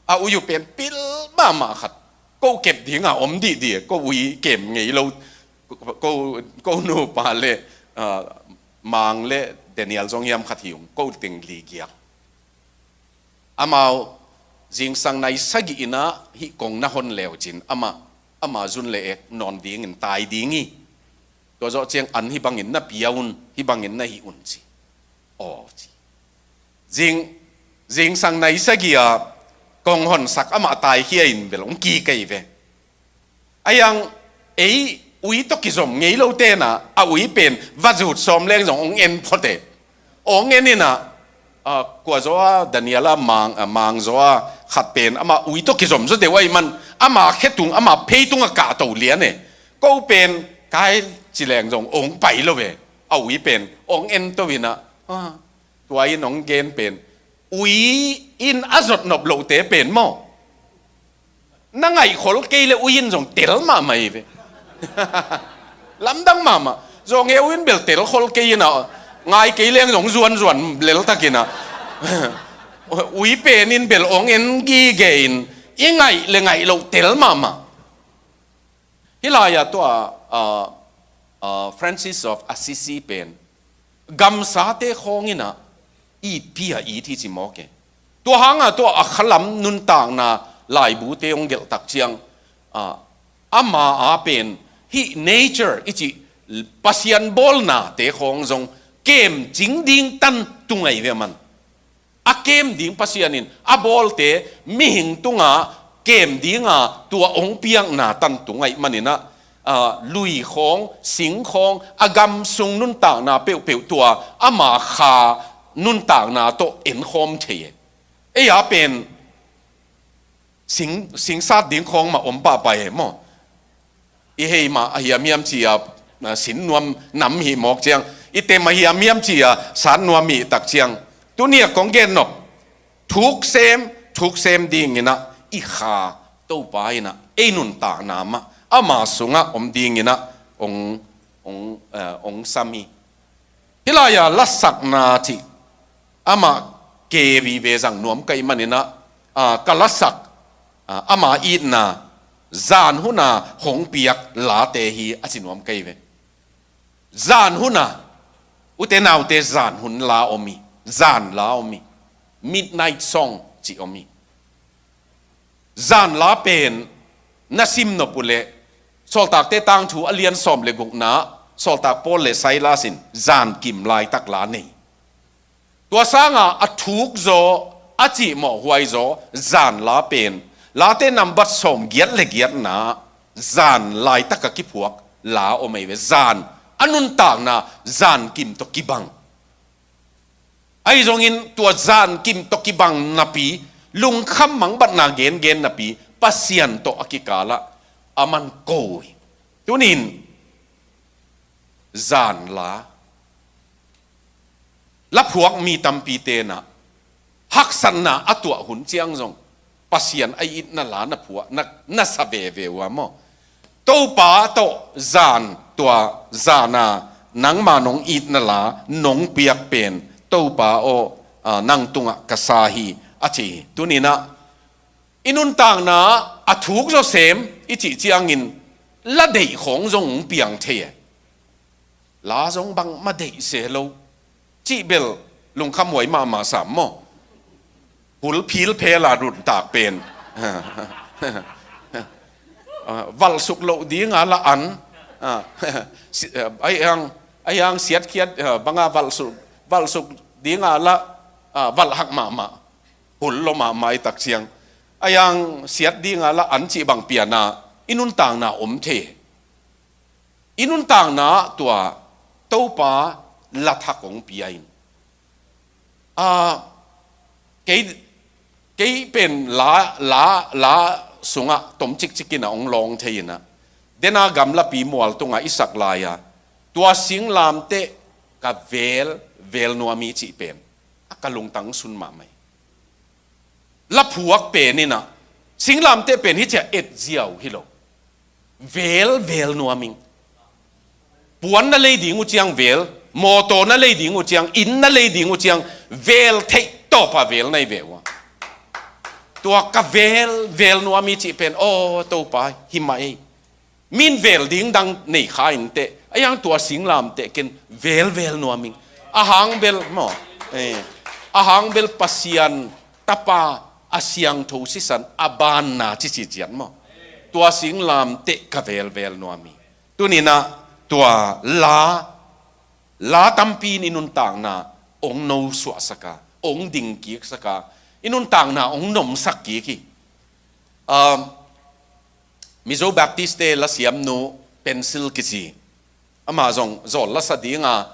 a ui uh pen pil mahmah khat. Ko kep dinga om dihdih, ko ui kem ngei lo, ko, ko nupa le, ah, Mang le Daniel zong hiam khat hi ung, ko teng li giak. Amau zingsang nai sagih inah hih kong na hon leu cin, amah, amah zun le ek nawn dingin tai ding hi. Tua zawh ciang an hih bangin na pia un, hih bangin na hih un ci. Aw ci. Zing, zingsang nai sagih a kong honsak amah taikhia in bel hong kik ahi ve. Ahi hang ei ui tawh kizom ngei lo tenah a ui pen va zut sawm leng zong hong en phot e. Hong en inah, a, kua zaw a Daniel a Mang, a, Mang zaw a khat pen ama ui tawh kizom zaw deuh ahih man, ama khetung, ama pheitung a kahto lian e. Ko pen kai ci leng zong ong pai lo ve. A ui pen ong ento in ah, ah, tua in ong gen pen, ui in a zot nop lohte pen maw, na ngaihkhol kei le ui in zong tel mahmah hi ve. Lamdang mahmah. Zawng he ui in bel telkhol kei in ah, ngai kei leng zong zuanzuan leltak in ah, ui pen in bel ong en gige in, i ngaih le ngaih loh tel mahmah. Hih lai-ah tua, ah, ah, Francis of Assisi pen gamsate khawng in ah itpih a it hi ci mawk e. Tua hangah tua a khalam nuntakna laibute hong gelh tak ciang, ah, ama a pen hih nature i cih Pasian bawlnate khawng zong kemcing ding tan tung ahi ve man. A kem ding Pasian in a bawlte mihing tungah kem dinga tua ong piakna tan tung ahih manin ah, ah, lui khawng, sing khawng, a gam sung nuntakna peuhpeuh tua ama kha nuntakna tawh enkhawm thei e. Ei a pen sing, sing sat ding khawng mah om pahpah e maw. I hei mah a hiamhiam ci-a, ah, sin nuam nam hih mawk ciang, i tem a hiamhiam ci-a sat nuam hih tak ciang, tuni a kong gen nop, thuksem, thuksem ding in ah i kha Topa in ah ei nuntakna mah ama sungah om ding in ah ong, ong, eh, ong sam hi. Hih lai-a lasakna cih amah ke vive zang nuam ka hih manin ah, ah, ka lasak, ah, ama itna zan huna hong piak late hi a ci nuam ka hi ve. Zan huna, ute naute, zan hun la om hi, zan la om hi, midnight song cih om hi. Zan la pen na sim nop uh leh, Sawltakte Tangthu a lian sawm le gukna, Sawltak Paul le Silas in zankim laitak la nei. Tua sangah a thuk zaw, a cihmawh huai zaw zan la pen, Late nambat sawm giat le giatna zan laitak a kiphuak la om ahi ve. Zan a nuntakna zankim tawh kibang. Ahi zongin tua zankim tawh kibang napi, lungkham mangbatna gengen napi, Pasian tawh a kikalah a man ko hi. Tunin zan la, la phuak mi tampi tenah haksatna a tuah hun ciang zong Pasian a itna la na phuah, na, na sa veve uh a maw. Topa tawh zan, tua zana nangma nong itna la nong piak pen, Topa aw, ah, nang tungah ka sa hi a ci hi. Tuninah i nuntakna a thuk zawsem i cih ciangin la deih khawng zong hong piang thei e. La zong bangmah deih se lo. Cih bel lungkham huai mahmah sam maw. Hul phil phela runtak pen. Ah, valhsuk loh dinga la an. Ah, si-, ah, ai ang, ai ang siatkhiat, ah, banga valhsuk, valhsuk dinga la, ah, valhhak mahmah. Hul lo mahmah i tak ciang. Ai ang siat dinga la an cih bang piana i nuntakna om thei. I nuntakna tua Topa la thak hong pia in. Ah, kei, kei pen la, la, la sungah tom cikcik in a hong lawng thei in a, dena gamlapi mual tungah i sak lai-a, tua singlamteh ka vel, vel nuam hi cih pen a ka lungtang sun mahmah hi. La phuak pen in a, singlamteh pen hi ciah et ziau hi lo. Vel, vel nuam ing. Puan na lei ding uh ciang vel, mawtaw na lei ding uh ciang, inn na lei ding uh ciang, vel theih tawpa vel na hi ve uh a. Tua ka vel, vel nuam hi cih pen, aw, Topa, hi mah ei. Min vel ding dang nei kha inteh, a iang tua singlamteh ken vel, vel nuam ing. A hang bel, maw, eh, a hang bel Pasian Tapa a siangtho sisan a banna cici ciat maw. Tua singlamteh ka vel, vel nuam hi. Tuninah tua la, la tampi in i nuntakna ong no suahsaka, ong dingkiksaka, i nuntakna ong nomsak kik hi. Um, Mizo Baptist te lasiamnu Pencil kici. Amah zong zawl lasa dinga,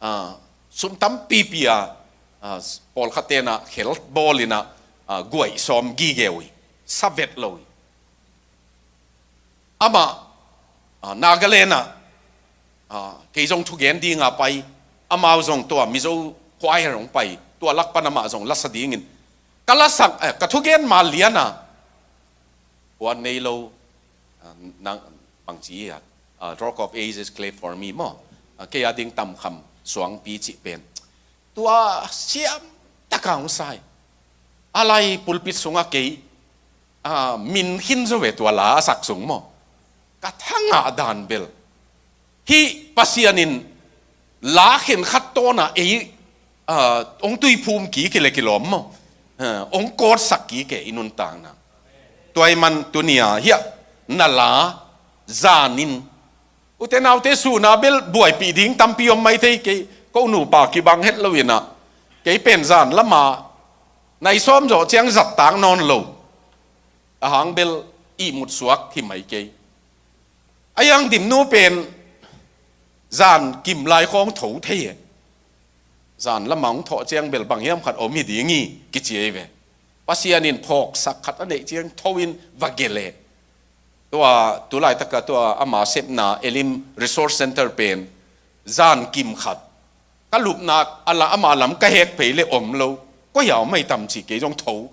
ah, sum tampipi a, ah, pawlkhat tenah khel bawl inah, ah, guaih sawm gige uh hi. Sa vet lo hi. Amah, ah, Nagaland ah, ah, kei zong thugen dinga pai, amau zong tua Mizo choir hong pai, tua lak pan amah zong lasa dingin ka lasak, eh, ka thugen ma liana, puan nei lo, ah, nang bangci ah, ah, Rock of Ages, Clave for Me maw, ah, kei a ding Tamkham Suangpi cih pen, tua siam taka hong sai. A lai pulpit sungah kei, ah, min khin zo ve tua la a sak sung maw. Ka thangah dan bel, hih Pasian in la khen khat tawna ei, ah, hong tuiphum kik hi le kilawm maw. Ah, hong kawtsak kik e i nuntakna. Tua ahih man tunia hiah na la zanin, ute naute, suna bel buaipih ding tampi om mai thei, kei ko nupa kibang het lo inah, kei pen zan lama nai sawm zawh ciang zat tak nawn lo. A hang bel ihmut suak hi mai kei. A yang dimnu pen zan kim lai khawng tho thei e. Zan lama hong thawh ciang bel bang hiam khat om hi ding hi kici ei ve. Pasian in phawksak khat a neih ciang tho in va gelh e. Tua tulaitaka tua ama sepna Elim Resource Center pen zan kim khat ka lupna a la ama lam ka hek phei le om lo. Koi a om mai tam ci kei zong tho.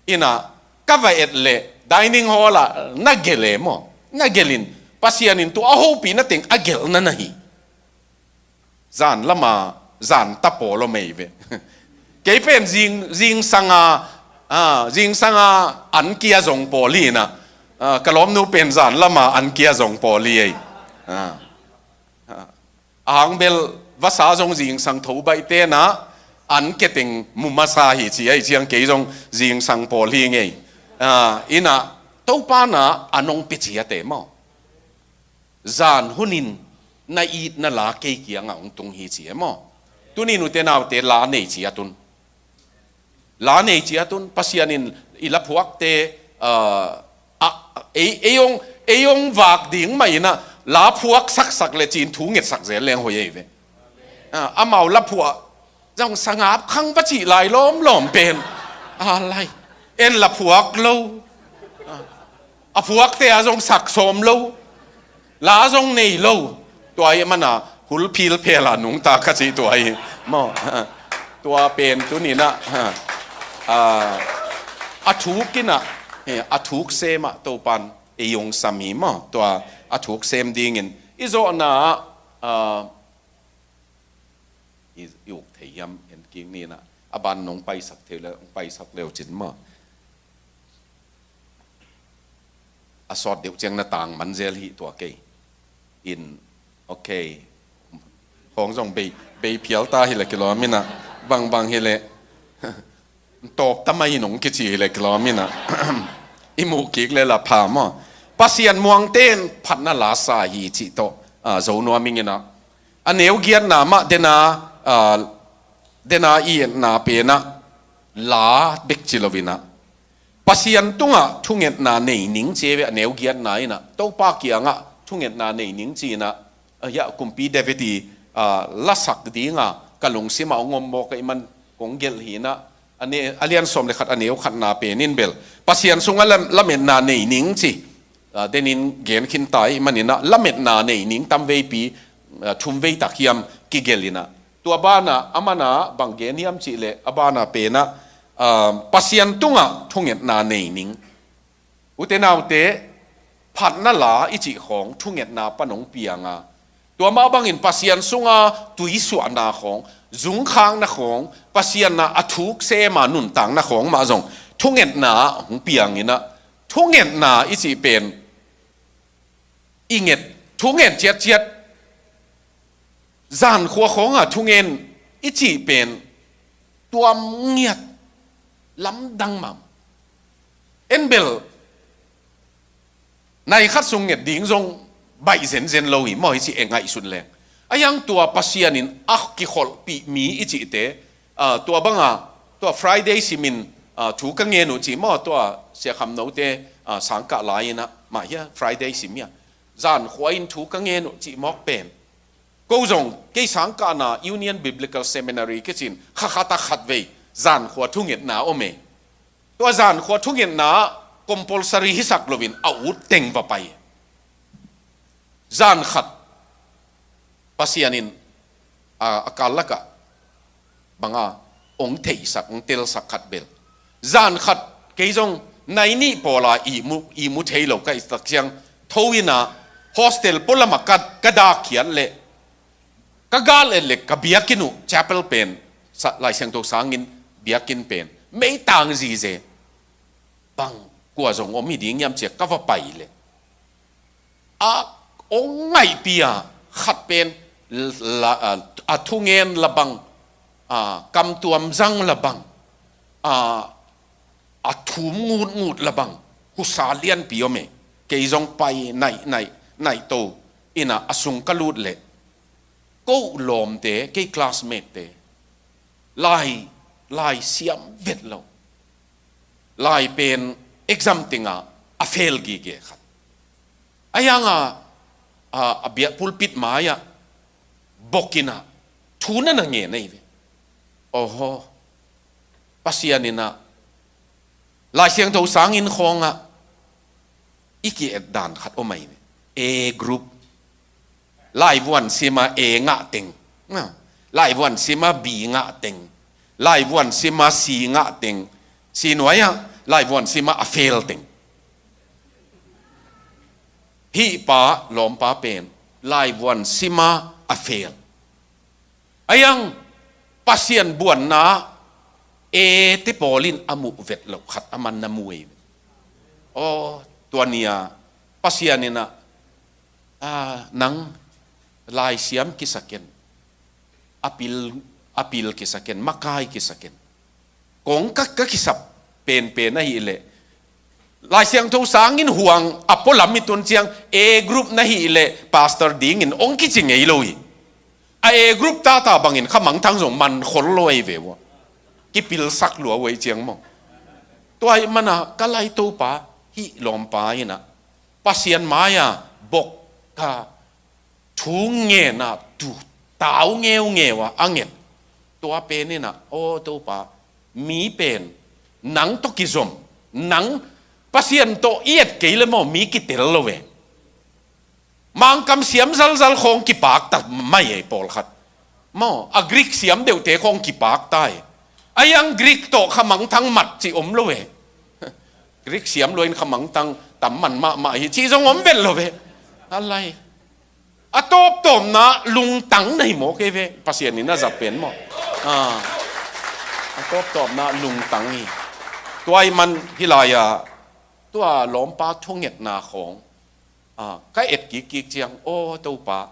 Inah ka va et le dining hall ah na gelh e maw. Na gelh in Pasian in tua a hopihna teng a gelhna na hi. Zan lama zan ta pawl om ei ve. Kei pen zing, zingsanga, ah, zingsanga an kia zong pawl hi inah, ah, ka lawmnu pen zan lama an kia zong pawl hi ei. Ah. Ah. A hang bel vasa zong zingsang tho baih tenah an keteng mu masa hi ci ahi ciang kei zong zingsang pawl hi ngei. Ah, inah Topa na a nong pia ciate maw. Zan hunin na itna la kei kiangah hong tung hi ci e maw. Tunin ute naute la nei ciat un. La nei ciat un, Pasian in i laphuakte, ah, ah, ei, ei hong, ei hong vak ding mah inah la phuak saksak le cin thu ngetsak zel leng hoih ei ve. Ah, amau laphuah zong sangap khang va cih lai lawmlawm pen. A lai. En la phuak lo. A phuakte a zong sak sawm lo. La zong nei lo. Tua ahih mana hul phil phel a nungta ka cih tua hi. Maw. Tua pen tuninah, ah, a thuk inah, eh, a thuk semah Topan ei hong sam hi maw. Tua a thuk sem dingin i zawhna ah, ah, i, i uk thei hiam en kik ninah, a ban nong paisak thei le, nong paisak leucin maw. A sawt deuh ciang na tang man zel hi tua kei. In, okay. Khawng zong bei, bei phial ta hi le kilawm inah, bangbang hi le. Tawp tamai nong kici hi le kilawm inah. I muh kik le la pha maw. Pasian muangte in phatna la sa hi cih tawh, ah, zo nuam ing inah. A neu giatna mah dena, ah, dena i etna penah la bek ci lo inah. Pasian tungah thungetna nei ning ci ei ve a neu giatna inah. Topa kiangah thungetna nei ning ci inah. Ah, hiah kumpi David i, ah, lasak dinga ka lungsimah hong om mawk ahih man kong gelh hi inah. A ne, a lian sawm le khat a neu khatna pen in bel Pasian sungah lam, lametna nei ning ci. Ah, denin gen khin ta ahih man inah lametna nei ning tam veipi, ah, thum vei tak hiam kigelh inah. Tua banah, a mana bang gen hiam cih leh, a bana penah, ah, Pasian tungah thungetna nei ning. Ute naute, phatna la i cih khawng thungetna pan hong pianga. Tua mah bangin Pasian sunga tuisuahna khawng, zungkhakna khawng, Pasian a thuk sema nuntakna khawng mah zong thungetna hong piang inah. Thungetna i cih pen i nget, thungen ciatciat. Zankhua khawnga thungen i cih pen tuam ngiat, lamdang mahmah. En bel nai khat sung nget ding zong baih zenzen lo hi maw, hi ci e ngaihsut leng. A hiang tua Pasian in a kikholhpih mi i cihte, ah, tua banga, tua Friday simin, ah, thu ka ngen uh ci maw, tua Sia Kham Note, ah, sangkah lai-inah mah hia Friday sim hia. Zankhua in thu ka ngen uh cih mawk pen. Ko zong kei sangkahna Union Biblical Seminary kicin kha khat a khat vei zankhua thungetna om e. Tua zankhua thungetna compulsory hisak loin a ut teng va pai. Zan khat Pasian in a, a kal lakah banga ong theihsak, ong telsak khat bel. Zan khat kei zong nai nih pawla ihmu, ihmu thei lo ka hihtak ciang tho ina hostel pualamah ka, ka dakkhiat leh ka gal et leh ka biakinn uh chapel pen, sa, Lai Siangtho sangin biakinn pen meitang zize. Bang kua zong om hi ding hiam ci-a ka va pai leh a ong ngaihpih a khat pen la, a, a thungen la bang, a, kamtuam zang la bang, a, a thum ngutngut la bang, husa lianpi om e. Kei zong pai naih, naih, naih to ina a sung ka lut leh ko lawmte, kei classmate-te lai, lai siam vet lo. Lai pen exam tengah a fail gige khat. A hianga, a, a biak pulpit mai-ah bok ina thu na na ngen ahi ve. Oho. Pasian ina Lai Siangtho sangin khawngah i ki-et dan khat om ahi ve. A group. Laivuan sima A ngah teng. Laivuan sima B ngah teng. Laivuan sima C ngah teng. Si nuai-ah laivuan sima a fail teng. Hih pa lawmpa pen laivuan sima a fail. A hiang Pasian buanna A te pawl in a muh vet loh khat a man na mu ei. Aw, tua nia Pasian ina, a, nang laisiam kisa ken, a pil, a pil kisa ken, makai kisa ken. Kong ka, ka kisap penpen ahih leh Lai Siangtho sangin huang a pualam i tun ciang A group na hih leh pastor dingin ong kici ngei lo hi. A A group tata bangin kha mangthang zong man khol lo ahi ve ua. Kipilsak lua uh ahi ciang maw. Tua ahih mana ka lai Topa hih lawmpa ina Pasian mai-a bok ka thu ngen a tu tau ngeungeu a a ngen. Tua pen ina, aw Topa, mi pen nang tawh kizom, nang Pasian tawh i et kei le maw mi kitel lo ve. Mangkam siam zalzal khawng kipak ta mai ei pawlkhat. Maw, a Greek siam deuhte khawng kipak ta ei. A hiang Greek tawh kha mangthang mat ci om lo ve. Greek siam luain kha mangthang tam man mahmah hi ci zong om vet lo ve. A lai. A tawptawpna lungtang na hi maw kei ve, Pasian in a zat pen maw. A, a tawptawpna lungtang hi. Tua ahih man hih lai-a tua lawmpa thungetna khawng, a, ka et kikkik ciang, aw Topa,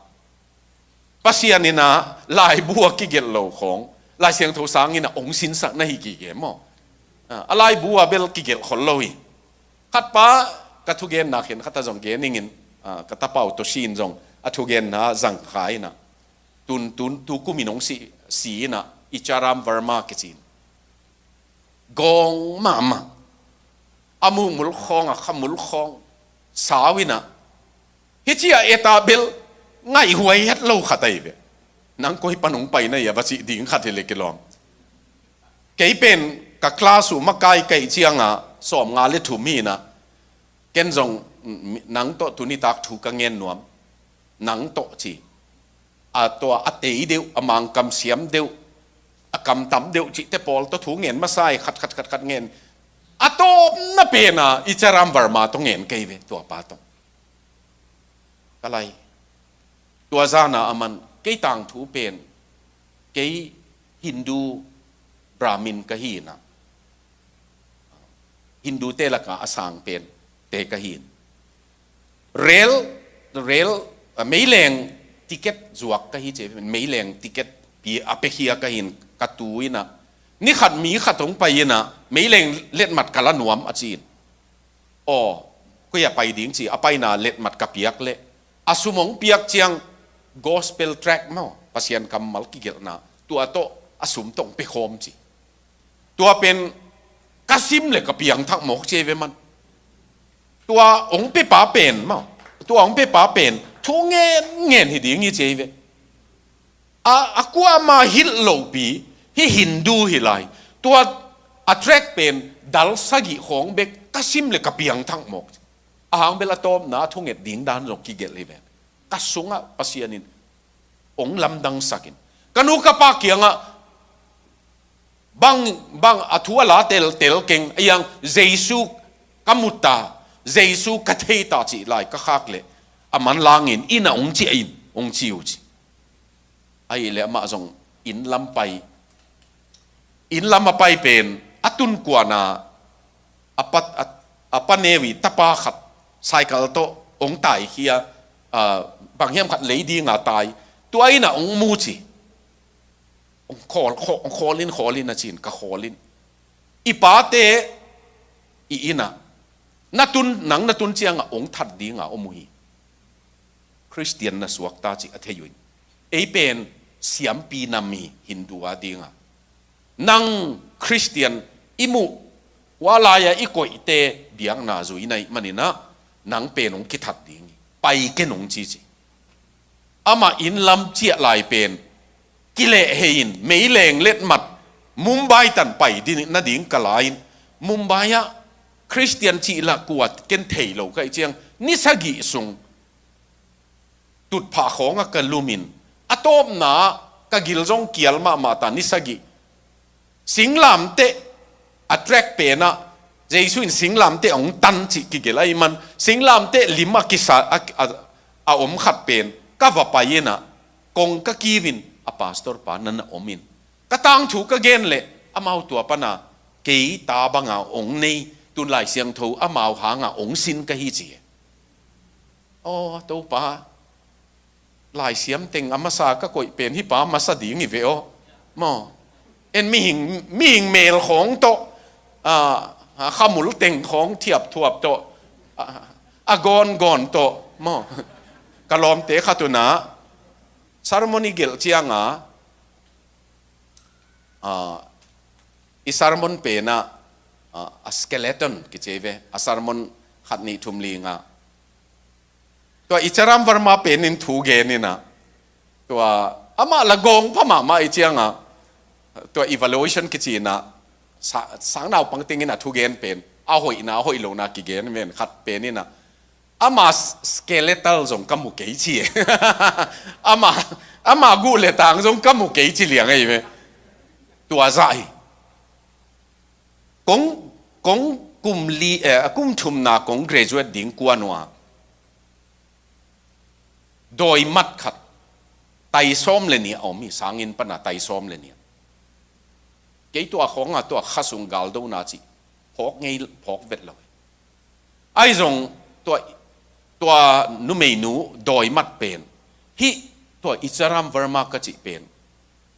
Pasian ina laibu a kigelh lo khawng Lai Siangtho sangin a ong sinsak na hi gige maw. A, a laibu a bel kigelh khol lo hi. Khatpa ka thugenna khen khata zong gen ingin, a, ka tapau Toshi in zong a thugenna zang kha ina. Tun, tun, tu kumin ong si, si ina, Icharam Verma kici in. Gawng mahmah. A muh mulkhawng, a kha mulkhawng. Sau ina. Hih ci-a et a bel ngaihhuai het lo khat ahi ve. Nang koi pan ong pai na hia va cih ding khat hi le kilawm. Kei pen ka class uh makai ka hih cianga sawmnga le thum hi ina. Ken zong, mm, nang tawh tunitak thu ka ngen nuam. Nang tawh ci. A tua a tei deuh, a mangkam siam deuh, a kamtam deuh cihte pawl tawh thu ngen masa hi khat, khat, khat, khat ngen. A tawpna pena Icharam Verma tawh ngen kei ve, tua pa tawh. Ka lai. Tua zana a man, kei tangthu pen, kei Hindu Brahmin ka hi ina. Hindu te laka a sang pen te ka hi in. Rel, rel, a, meileng ticket zuak ka hi ci, meileng ticket pi a pekhia ka hi in ka tu ina. Ni khat mi khat hong pai ina, meileng letmat ka la nuam a ci in. Aw, koi a pai ding ci, a paina letmat ka piak leh. A sum hong piak ciang gospel tract maw, Pasian kammal kigelhna. Tua tawh, a sum tawh hong pekhawm ci. Tua pen ka sim le ka piangthak mawk ci ei ve man. Tua hong pepa pen maw. Tua hong pepa pen thu ngen ngen hi ding hi ci ei ve. A, a kuama hilh lopi hi Hindu hi lai. Tua a tract pen dal sagih khawng bek ka sim le ka piangthak mawk. A hang bel a tawpna a thunget ding dan zong kigelh hi ve. Ka sungah Pasian in hong lamdangsakin, ka nu ka pa kiangah bang, bang a thu a la teltel keng, a iang Jesu ka mu ta, Jesu ka thei ta cih lai ka khak leh a manlangin inn ah hong ciah in, hong ci uh ci. Ahih leh amah zong inn lam pai, inn lam a pai pen a tun kuana a pa, a, a pa neu i tapa khat cycle tawh hong taikhia, ah, bang hiam khat lei dinga tai, tua inn ah hong mu ci. Hong khawl, khawl, hong khawl in, khawl in a ci in, ka khawl in. I pate i inn ah na tun, nang na tun ciangah hong that dinga om uh hi. Khristian na suakta cih a thei uh in. Ei pen siampi nam hi, Hindu a dinga. Nang Khristian i muh, hua lai-a i koihte biakna zui na hih manin ah nang pen hong kithat ding hi. Pai ken hong ci ci. Amah inn lam ciah lai pen kilehhei in, meileng letmat Mumbai tan pai ding, nading ka la in, Mumbai ah Khristian cih lah kua ken thei lo ka hih ciang, ni sagih sung tutphah khawngah ka lum in, a tawpna ka gil zong kial mahmah ta, ni sagih. Singlamteh a track penah Jesu in singlamteh hong tan cih kigelh ahih man, singlamteh lim a kisa a, a, a om khat pen ka va pai in ah, kong ka kiu in, a pastor pa na na om in, ka tangthu ka gen leh amau tua pana kei ta banga hong nei, tun Lai Siangtho amau hanga hong sin ka hi ci. Aw Topa, Laisiam teng a masa ka koih pen hih pa masa ding hi ve aw. Maw? En mihing, mihing mel khawng tawh, a, a, khamul teng khawng thiapthuap tawh, a, a gawngawn tawh, maw? Ka lawmte khat un ah sermon i gelh cianga, a, i sermon penah, a, a skeleton kici ve, a sermon khat nih thum li nga. Tua Icharam Verma pen in thu gen in ah, tua amah la gawng pha mahmah i cianga, tua evaluation kici in ah, sa-, sang naupang teng in ah thu gen pen, a hoihna, a hoih lohna kigen men khat pen in ah, ama s-, skeletal zong ka mu kei ci. Ama, ama guh le tang zong ka mu kei ci liang ahi ve. Tua zah hi. Kong, kong kum li, eh, kum thumna kong graduate ding kuan uh a, dawi mat khat, tai sawm le nih a om hi, sanginn pana tai sawm le nih. Kei tua khawngah tua kha sung galdona cih phawk ngei, phawk vet lo hi. Ahi zong tua, tua numeinu dawi mat pen, hih tua Icharam Verma ka cih pen,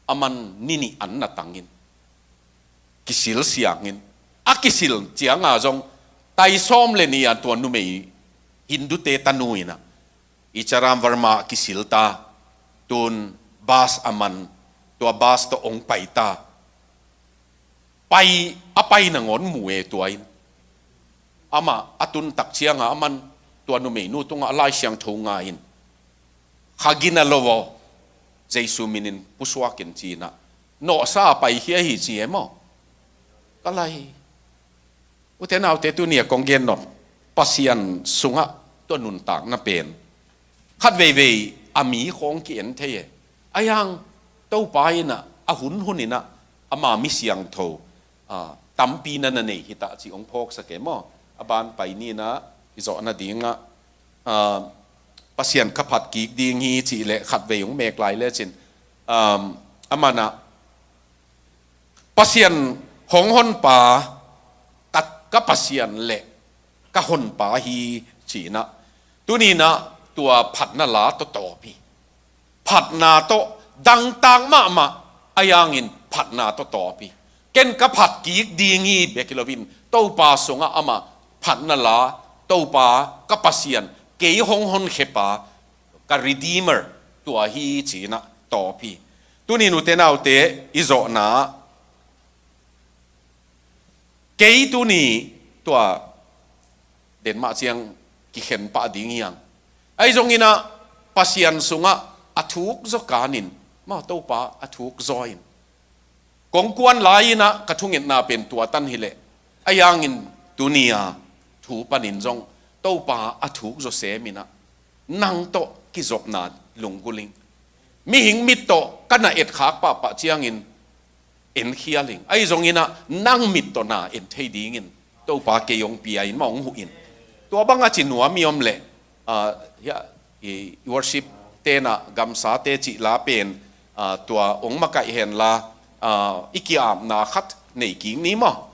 aman ni nih an na tangin, kisil siangin, a kisil cianga zong tai sawm le nih a tua numei Hindute tanu in ah, Icharam Verma kisil ta, tun bus a man, tua bus tawh hong pai ta. Pai, a pai nangawn mu e tua in. Amah a tun tak cianga aman tua numeinu tungah a Lai Siangtho nga in, kha gina lo aw, Jesu minin pusuak in ci in ah, nawhsa a paikhia hi ci e maw? Ka lai. Ute naute, tuni a kong gen nop Pasian sungah tua nuntakna pen khat veivei a mi khawng ki-en thei e. A iang Topa in ah, a hunhun in ah, ama mi siangtho, a, tampi na na nei hi ta cih hong phawksak e maw? A ban pai ni in ah, i zawh nadingah, a, Pasian ka phat kik ding hi cih leh khat vei hong mek lai lecin, um, aman ah, Pasian hong honpa, ka, ka Pasian le ka honpa hi ci in ah, tuni in ah tua phatna la tawh tawp hi. Phatna tawh dangtak mahmah, a iangin phatna tawh tawp hi. Ken ka phat kik ding hi bek hi loin, Topa sungah amah phatna la, Topa ka Pasian, kei hong honkhiapa, ka Redeemer, tua hi ci in ah tawp hi. Tuni nute naute, i zawhna, kei tuni tua Denmark ciang kikhen pah ding hiang. Ahi zongin ah Pasian sungah a thuk zaw kanin, maw, Topa a thuk zaw in. Kong kuan lai in ah ka thungetna pen tua tan hi leh, Ahi hangin tuni-a thu panin zong Topa a thuk zawsem in ah nang tawh kizopna lunggulh ing. Mihing mit tawh ka na etkhak pahpah ciangin enkhial ing. Ahi zongin ah nang mit tawh na en thei dingin Topa kei hong pia in, mah hong huh in. Tua banga ci nuam i om leh, ah, hia, i worship te na gamsate cih la pen, ah, tua hong makaih henla, ah, i ki-apna khat nei kik ni maw.